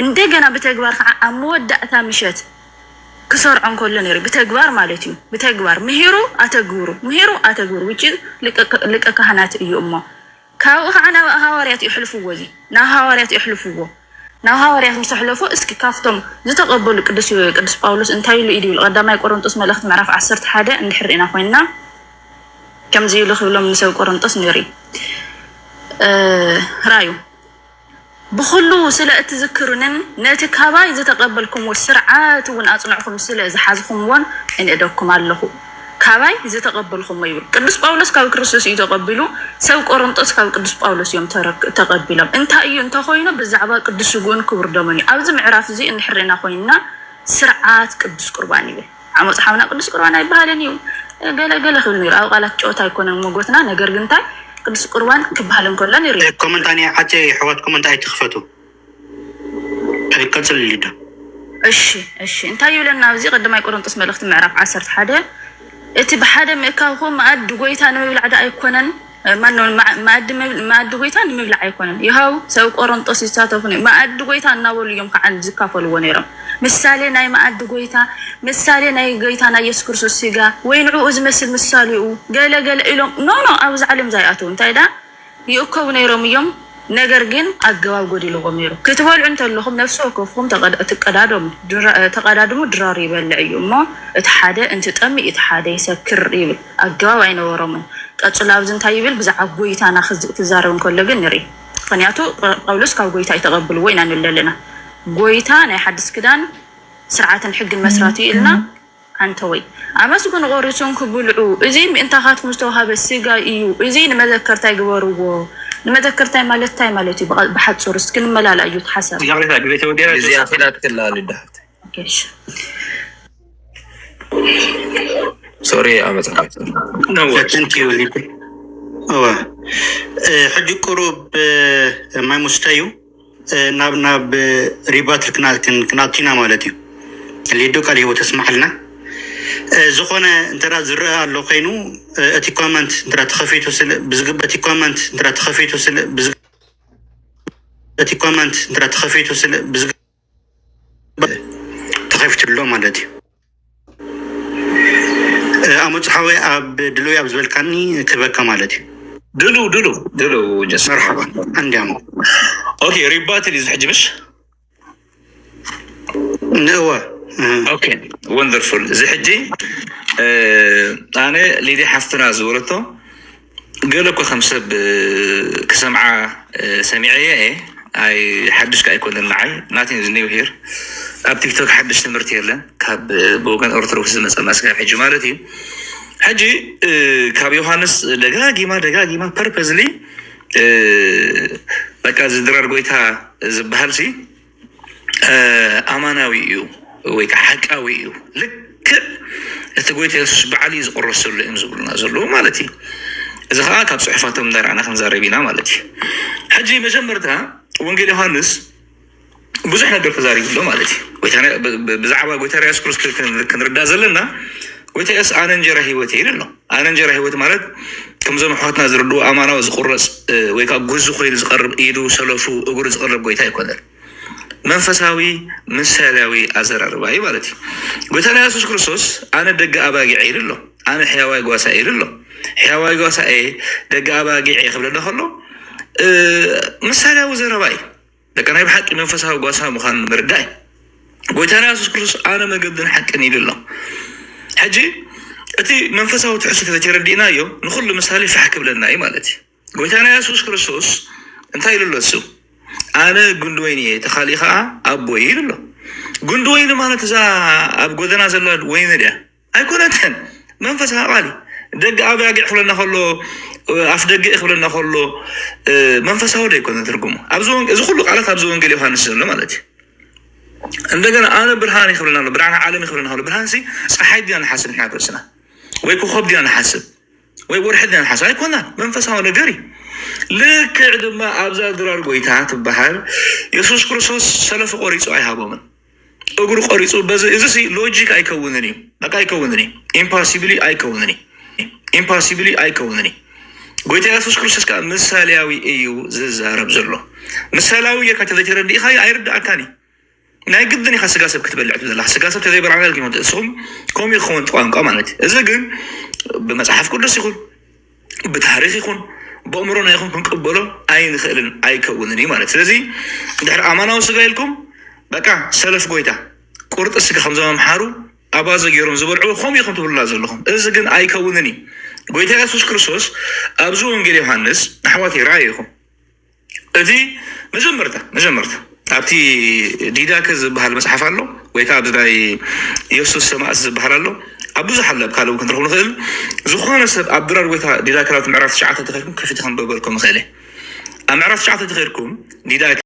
እንደገና ብተግባር ከዓ ኣብ መወዳእታ ምሸት ክሰርዖ እንከሎ ነይሩ ብተግባር ማለት እዩ። ብተግባር ምሂሩ ኣተግብሩ ምሂሩ ኣተግብሩ ውጭ ልቀ ካህናት እዩ እሞ ካብኡ ከዓ ናብ ሃዋርያት የሕልፍዎ እዚ ናብ ሃዋርያት የሕልፍዎ ናብ ሃዋርያት ምስ ኣሕለፎ እስኪ ካብቶም ዝተቐበሉ ቅዱስ ቅዱስ ጳውሎስ እንታይ ኢሉ እዩ ዝብል ቀዳማይ ቆሮንጦስ መልእኽቲ ምዕራፍ ዓሰርተ ሓደ እንድሕር ኢና ኮይንና ከምዚ ኢሉ ክብሎም ንሰብ ቆሮንጦስ ንርኢ ራዩ ብኹሉ ስለ እትዝክሩንን ነቲ ካባይ ዝተቐበልኩምዎ ስርዓት እውን ኣጽንዕኹም ስለ ዝሓዝኹምዎን እንእደኩም ኣለኹ። ካባይ ዝተቐበልኹሞ ይብል ቅዱስ ጳውሎስ ካብ ክርስቶስ እዩ ተቐቢሉ ሰብ ቆሮንጦስ ካብ ቅዱስ ጳውሎስ እዮም ተረክ- ተቐቢሎም እንታይ እዩ እንተኾይኑ ብዛዕባ ቅዱስ ስግኡን ክቡር ደሙን እዩ ኣብዚ ምዕራፍ እዚ እንድሕር ርኢና ኮይንና ስርዓት ቅዱስ ቁርባን ይብል ዓሞጽ ሓውና ቅዱስ ቁርባን ኣይበሃልን እዩ ገለ ገለ ክብል ነይሩ ኣብ ቃላት ጨወታ ኣይኮነን መጎትና ነገር ግን እንታይ ቅዱስ ቁርባን ክበሃል እንከሎ ነይሩ እዩ ኮመንት ኣነ ዓፀ ይሕዋት ኮመንት ኣይትኽፈቱ ቀፅል ሊዳ። እሺ እሺ እንታይ ይብለና ኣብዚ ቀዳማይ ቆሮንጦስ መልእኽቲ ምዕራፍ ዓሰርተ ሓደ እቲ ብሓደ ምእካብኹም መኣዲ ጎይታ ንምብላዕ ደኣ ኣይኮነን ማነው መኣዲ ጎይታ ንምብላዕ ኣይኮነን ይኸው ሰብ ቆሮንጦስ ይሳተፉ ነ መኣዲ ጎይታ እናበሉ እዮም ከዓ ዝካፈልዎ ነይሮም ምሳሌ ናይ መኣዲ ጎይታ ምሳሌ ናይ ጎይታ ናይ የሱስ ክርስቶስ ስጋ ወይ ንዕኡ ዝመስል ምሳሌኡ ገለ ገለ ኢሎም ኖ ኖ ኣብዚ ዓለም ዛይኣተው እንታይ ዳ ይእከቡ ነይሮም እዮም፣ ነገር ግን ኣገባብ ጎዲልዎም ነይሩ። ክትበልዑ እንተለኹም ነፍሲ ወከፍኩም ትቀዳደሙ። ተቀዳድሙ ድራር ይበልዕ እዩ እሞ እቲ ሓደ እንትጠምእ እቲ ሓደ ይሰክር ይብል። ኣገባብ ኣይነበሮምን። ቀፅሎ ኣብዚ እንታይ ይብል? ብዛዕባ ጎይታና ክዛረብ እንከሎ ግን ንርኢ። ምክንያቱ ጳውሎስ ካብ ጎይታ እዩ ተቐብልዎ ኢና ንብል ዘለና። ጎይታ ናይ ሓድስ ክዳን ስርዓትን ሕግን መስራቲ እዩ ኢልና ኣንተወይ ኣመስግኑ ቆሪሶም ክብልዑ፣ እዚ ምእንታኻትኩም ዝተዋሃበ ስጋ እዩ፣ እዚ ንመዘከርታይ ግበርዎ። ንመዘከርታይ ማለት እንታይ ማለት እዩ? ብቐ-፣ ብሓጹር እስኪ ንመላላ እዩ እቲ ሓሳብ። ይቕሬታ፣ ግዜ ተወዲራ። ግዜ ኣኺላ ትክላሉ ይደሃል። ኦኬ፣ እሺ። ሶሪ፣ ኣመጻ። ፈተንቲ ይውሊድ። እወ። እ፣ ሕጂ ቁሩብ፣ እ፣ ማይ ሙስተዩ፣ እ፣ ናብ፣ ናብ፣ እ፣ ሪባትል ክና-፣ ክን-፣ ክንኣቱ ኢና ማለት እዩ። ሊዱ ቃል ህይወት ተስማዕልና። እ፣ ዝኾነ እንተ ዝረአ ኣሎ ኮይኑ፣ እ፣ እቲ ኮመንት እንተ ተኸፊቱ ስለ ብዝግብ-፣ እቲ ኮመንት እንተ ተኸፊቱ ስለ ብዝግ-፣ እቲ ኮመንት እንተ ተኸፊቱ ስለ ብዝግ-፣ ተኸፊቱ ኣሎ ማለት እዩ። እ፣ ኣመጽሓወይ ኣብ ድሉይ ኣብ ዝበልካኒ ክበካ ማለት እዩ። ድሉ፣ ድሉ፣ ድሉ፣ ጀስ። መርሓባ፣ እንዲያም። ኦኬ፣ ሪባትል እዩ ዝሕጂ ምሽ? ንእወ። እ። ኦኬ፣ ወንደርፉል። እዚ ሕጂ፣ እ፣ ኣነ ሊዲ ሓፍትና ዝበለቶ ገለ እኮ ከም ሰብ፣ እ፣ ክሰምዓ፣ እ፣ ሰሚዐየ እየ። ኣይ፣ ሓድሽ ከኣ ኣይኮነን ንዓይ። Nothing is new here። ኣብ ቲክቶክ ሓድሽ ትምህርቲ የለን። ካብ፣ እ፣ ብወገን ኦርቶዶክስ ዝመጸና ስጋብ ሕጂ ማለት እዩ። ሕጂ፣ እ፣ ካብ ዮሃንስ ደጋጊማ፣ ደጋጊማ፣ ፐርፐዝሊ፣ እ፣ በቃ፣ እዚ ድራር ጎይታ ዝበሃል ሲ፣ እ፣ ኣማናዊ እዩ ወይ ከዓ ሓቃዊ እዩ። ልክዕ እቲ ጎይታ የሱስ ባዕሉ እዩ ዝቕረስ ዘሎ እዮም ዝብሉና ዘለዉ ማለት እዩ። እዚ ከዓ ካብ ጽሑፋቶም እንዳረኣና ክንዛረብ ኢና ማለት እዩ። ሕጂ መጀመርታ ወንጌል ዮሃንስ ብዙሕ ነገር ተዛሪቡ ኣሎ ማለት እዩ። ጎይታና፣ ብ-፣ ብ-፣ ብዛዕባ ጎይታና የሱስ ክርስቶስ ክን-፣ ክንርዳእ ዘለና፣ ጎይታ የሱስ ኣነ እንጀራ ህይወት እየ ኢሉ ኣሎ። ኣነ እንጀራ ህይወት ማለት ከምዞም ኣሕዋትና ዝርድኡ ኣማናዊ ዝቑረጽ፣ እ፣ ወይ ከዓ ጉዙ ኮይኑ ዝቐርብ ኢዱ፣ ሰለፉ፣ እግሩ ዝቐርብ ጎይታ ኣይኮነን። መንፈሳዊ ምሳሌያዊ ኣዘራርባ እዩ ማለት እዩ። ጎይታና የሱስ ክርስቶስ ኣነ ደገ ኣባጊዕ ኢሉ ኣሎ። ኣነ ሕያዋይ ጓሳ ኢሉ ኣሎ። ሕያዋይ ጓሳ እየ፣ ደገ ኣባጊዕ እየ ክብለና ከሎ፣ እ፣ ምሳሌያዊ ዘረባ እዩ። በቃ ናይ ብሓቂ መንፈሳዊ ጓሳ ምዃኑ ንምርዳእ እዩ። ጎይታና የሱስ ክርስቶስ ኣነ መገድን ሓቅን ኢሉ ኣሎ። ሕጂ እቲ መንፈሳዊ ትሕዝቶ ተተረዲእናዮ ንኹሉ ምሳሌ ፋሕ ክብለና እዩ ማለት እዩ። ጎይታና የሱስ ክርስቶስ እንታይ ኢሉ ኣሎ እሱ? ኣነ ጉንዲ ወይኒ እየ፣ ተኻሊ ኸዓ ኣቦይ ኢሉ ኣሎ። ጉንዲ ወይኒ ማለት እዛ ኣብ ጎደና ዘላ ወይኒ ድያ? ኣይኮነትን። መንፈሳዊ ቃል እዩ። ደገ ኣባጊዕ ክብለና ከሎ፣ ኣፍ ደገ ክብለና ከሎ፣ እ፣ መንፈሳዊ ዶ ኣይኮነን ትርጉሙ? ኣብዚ ወንጌ-፣ እዚ ኩሉ ቃላት ኣብዚ ወንጌል ዮሃንስ ዘሎ ማለት እዩ። እንደገና ኣነ ብርሃን እየ ክብለና ኣሎ፣ ብርሃን ዓለም እየ ክብለና ከሎ፣ ብርሃን ሲ ፀሓይ ዲና ንሓስብ ንሕና ርእስና? ወይ ኮኸብ ዲና ንሓስብ? ወይ ወርሒ ዲና ንሓስብ? ኣይኮናን። መንፈሳዊ ነገር እዩ። ልክዕ ድማ ኣብዛ ድራር ጎይታ ትበሃል የሱስ ክርስቶስ ሰለፉ ቆሪፁ ኣይሃቦምን። እግሩ ቆሪፁ በዚ፣ እዚ ሲ ሎጂክ ኣይከውንን እዩ። በቃ ኣይከውንን እዩ። ኢምፓሲብሊ ኣይከውንን እዩ። ኢምፓሲብሊ ኣይከውንን እዩ። ጎይታ የሱስ ክርስቶስ ከዓ ምሳሌያዊ እዩ ዝዛረብ ዘሎ። ምሳሌያዊ ጌርካ ተዘይተረዲእኻዮ ኣይርድኣካን እዩ። ናይ ግድን ኢኻ ስጋ ሰብ ክትበልዕ ትብል ዘለኻ። ስጋ ሰብ ተዘይበላዕና ኢልኩም፣ ንስኹም ከምኡ እዩ ክኸውን እቲ ቋንቋ ማለት እዩ። እዚ ግን ብመጽሓፍ ቅዱስ ይኹን ብታሪኽ ይኹን ብእምሮና ይኹን ክንቅበሎ ኣይንኽእልን፣ ኣይከውንን እዩ ማለት። ስለዚ ድሕሪ ኣማናዊ ስጋ ኢልኩም በቃ ሰለፍ ጎይታ ቁርጢ ስጋ ከምዞም ኣምሓሩ ኣባዘ ገይሮም ዝበልዕዎ ከምኡ ኢኹም ትብሉና ዘለኹም። እዚ ግን ኣይከውንን እዩ። ጎይታ የሱስ ክርስቶስ ኣብዚ ወንጌል ዮሃንስ ኣሕዋት ይረኣዩ ኢኹም። እቲ መጀመርታ፣ መጀመርታ ኣብቲ ዲዳከ ዝበሃል መጽሓፍ ኣሎ፣ ወይ ከዓ ኣብዚ ናይ የሱስ ሰማእት ዝበሃል ኣሎ። ኣብ ብዙሕ ኣሎ፣ ኣብ ካልእ እውን ክንረኽቦ ንኽእል። ዝኾነ ሰብ ኣብ ድራር ጎይታ ዲዳከ ናብቲ ምዕራፍ ትሽዓተ ተኸድኩም ከፊተ ከንበበልኩም ይኽእል እየ። ኣብ ምዕራፍ ትሽዓተ ተኸድኩም ዲዳከ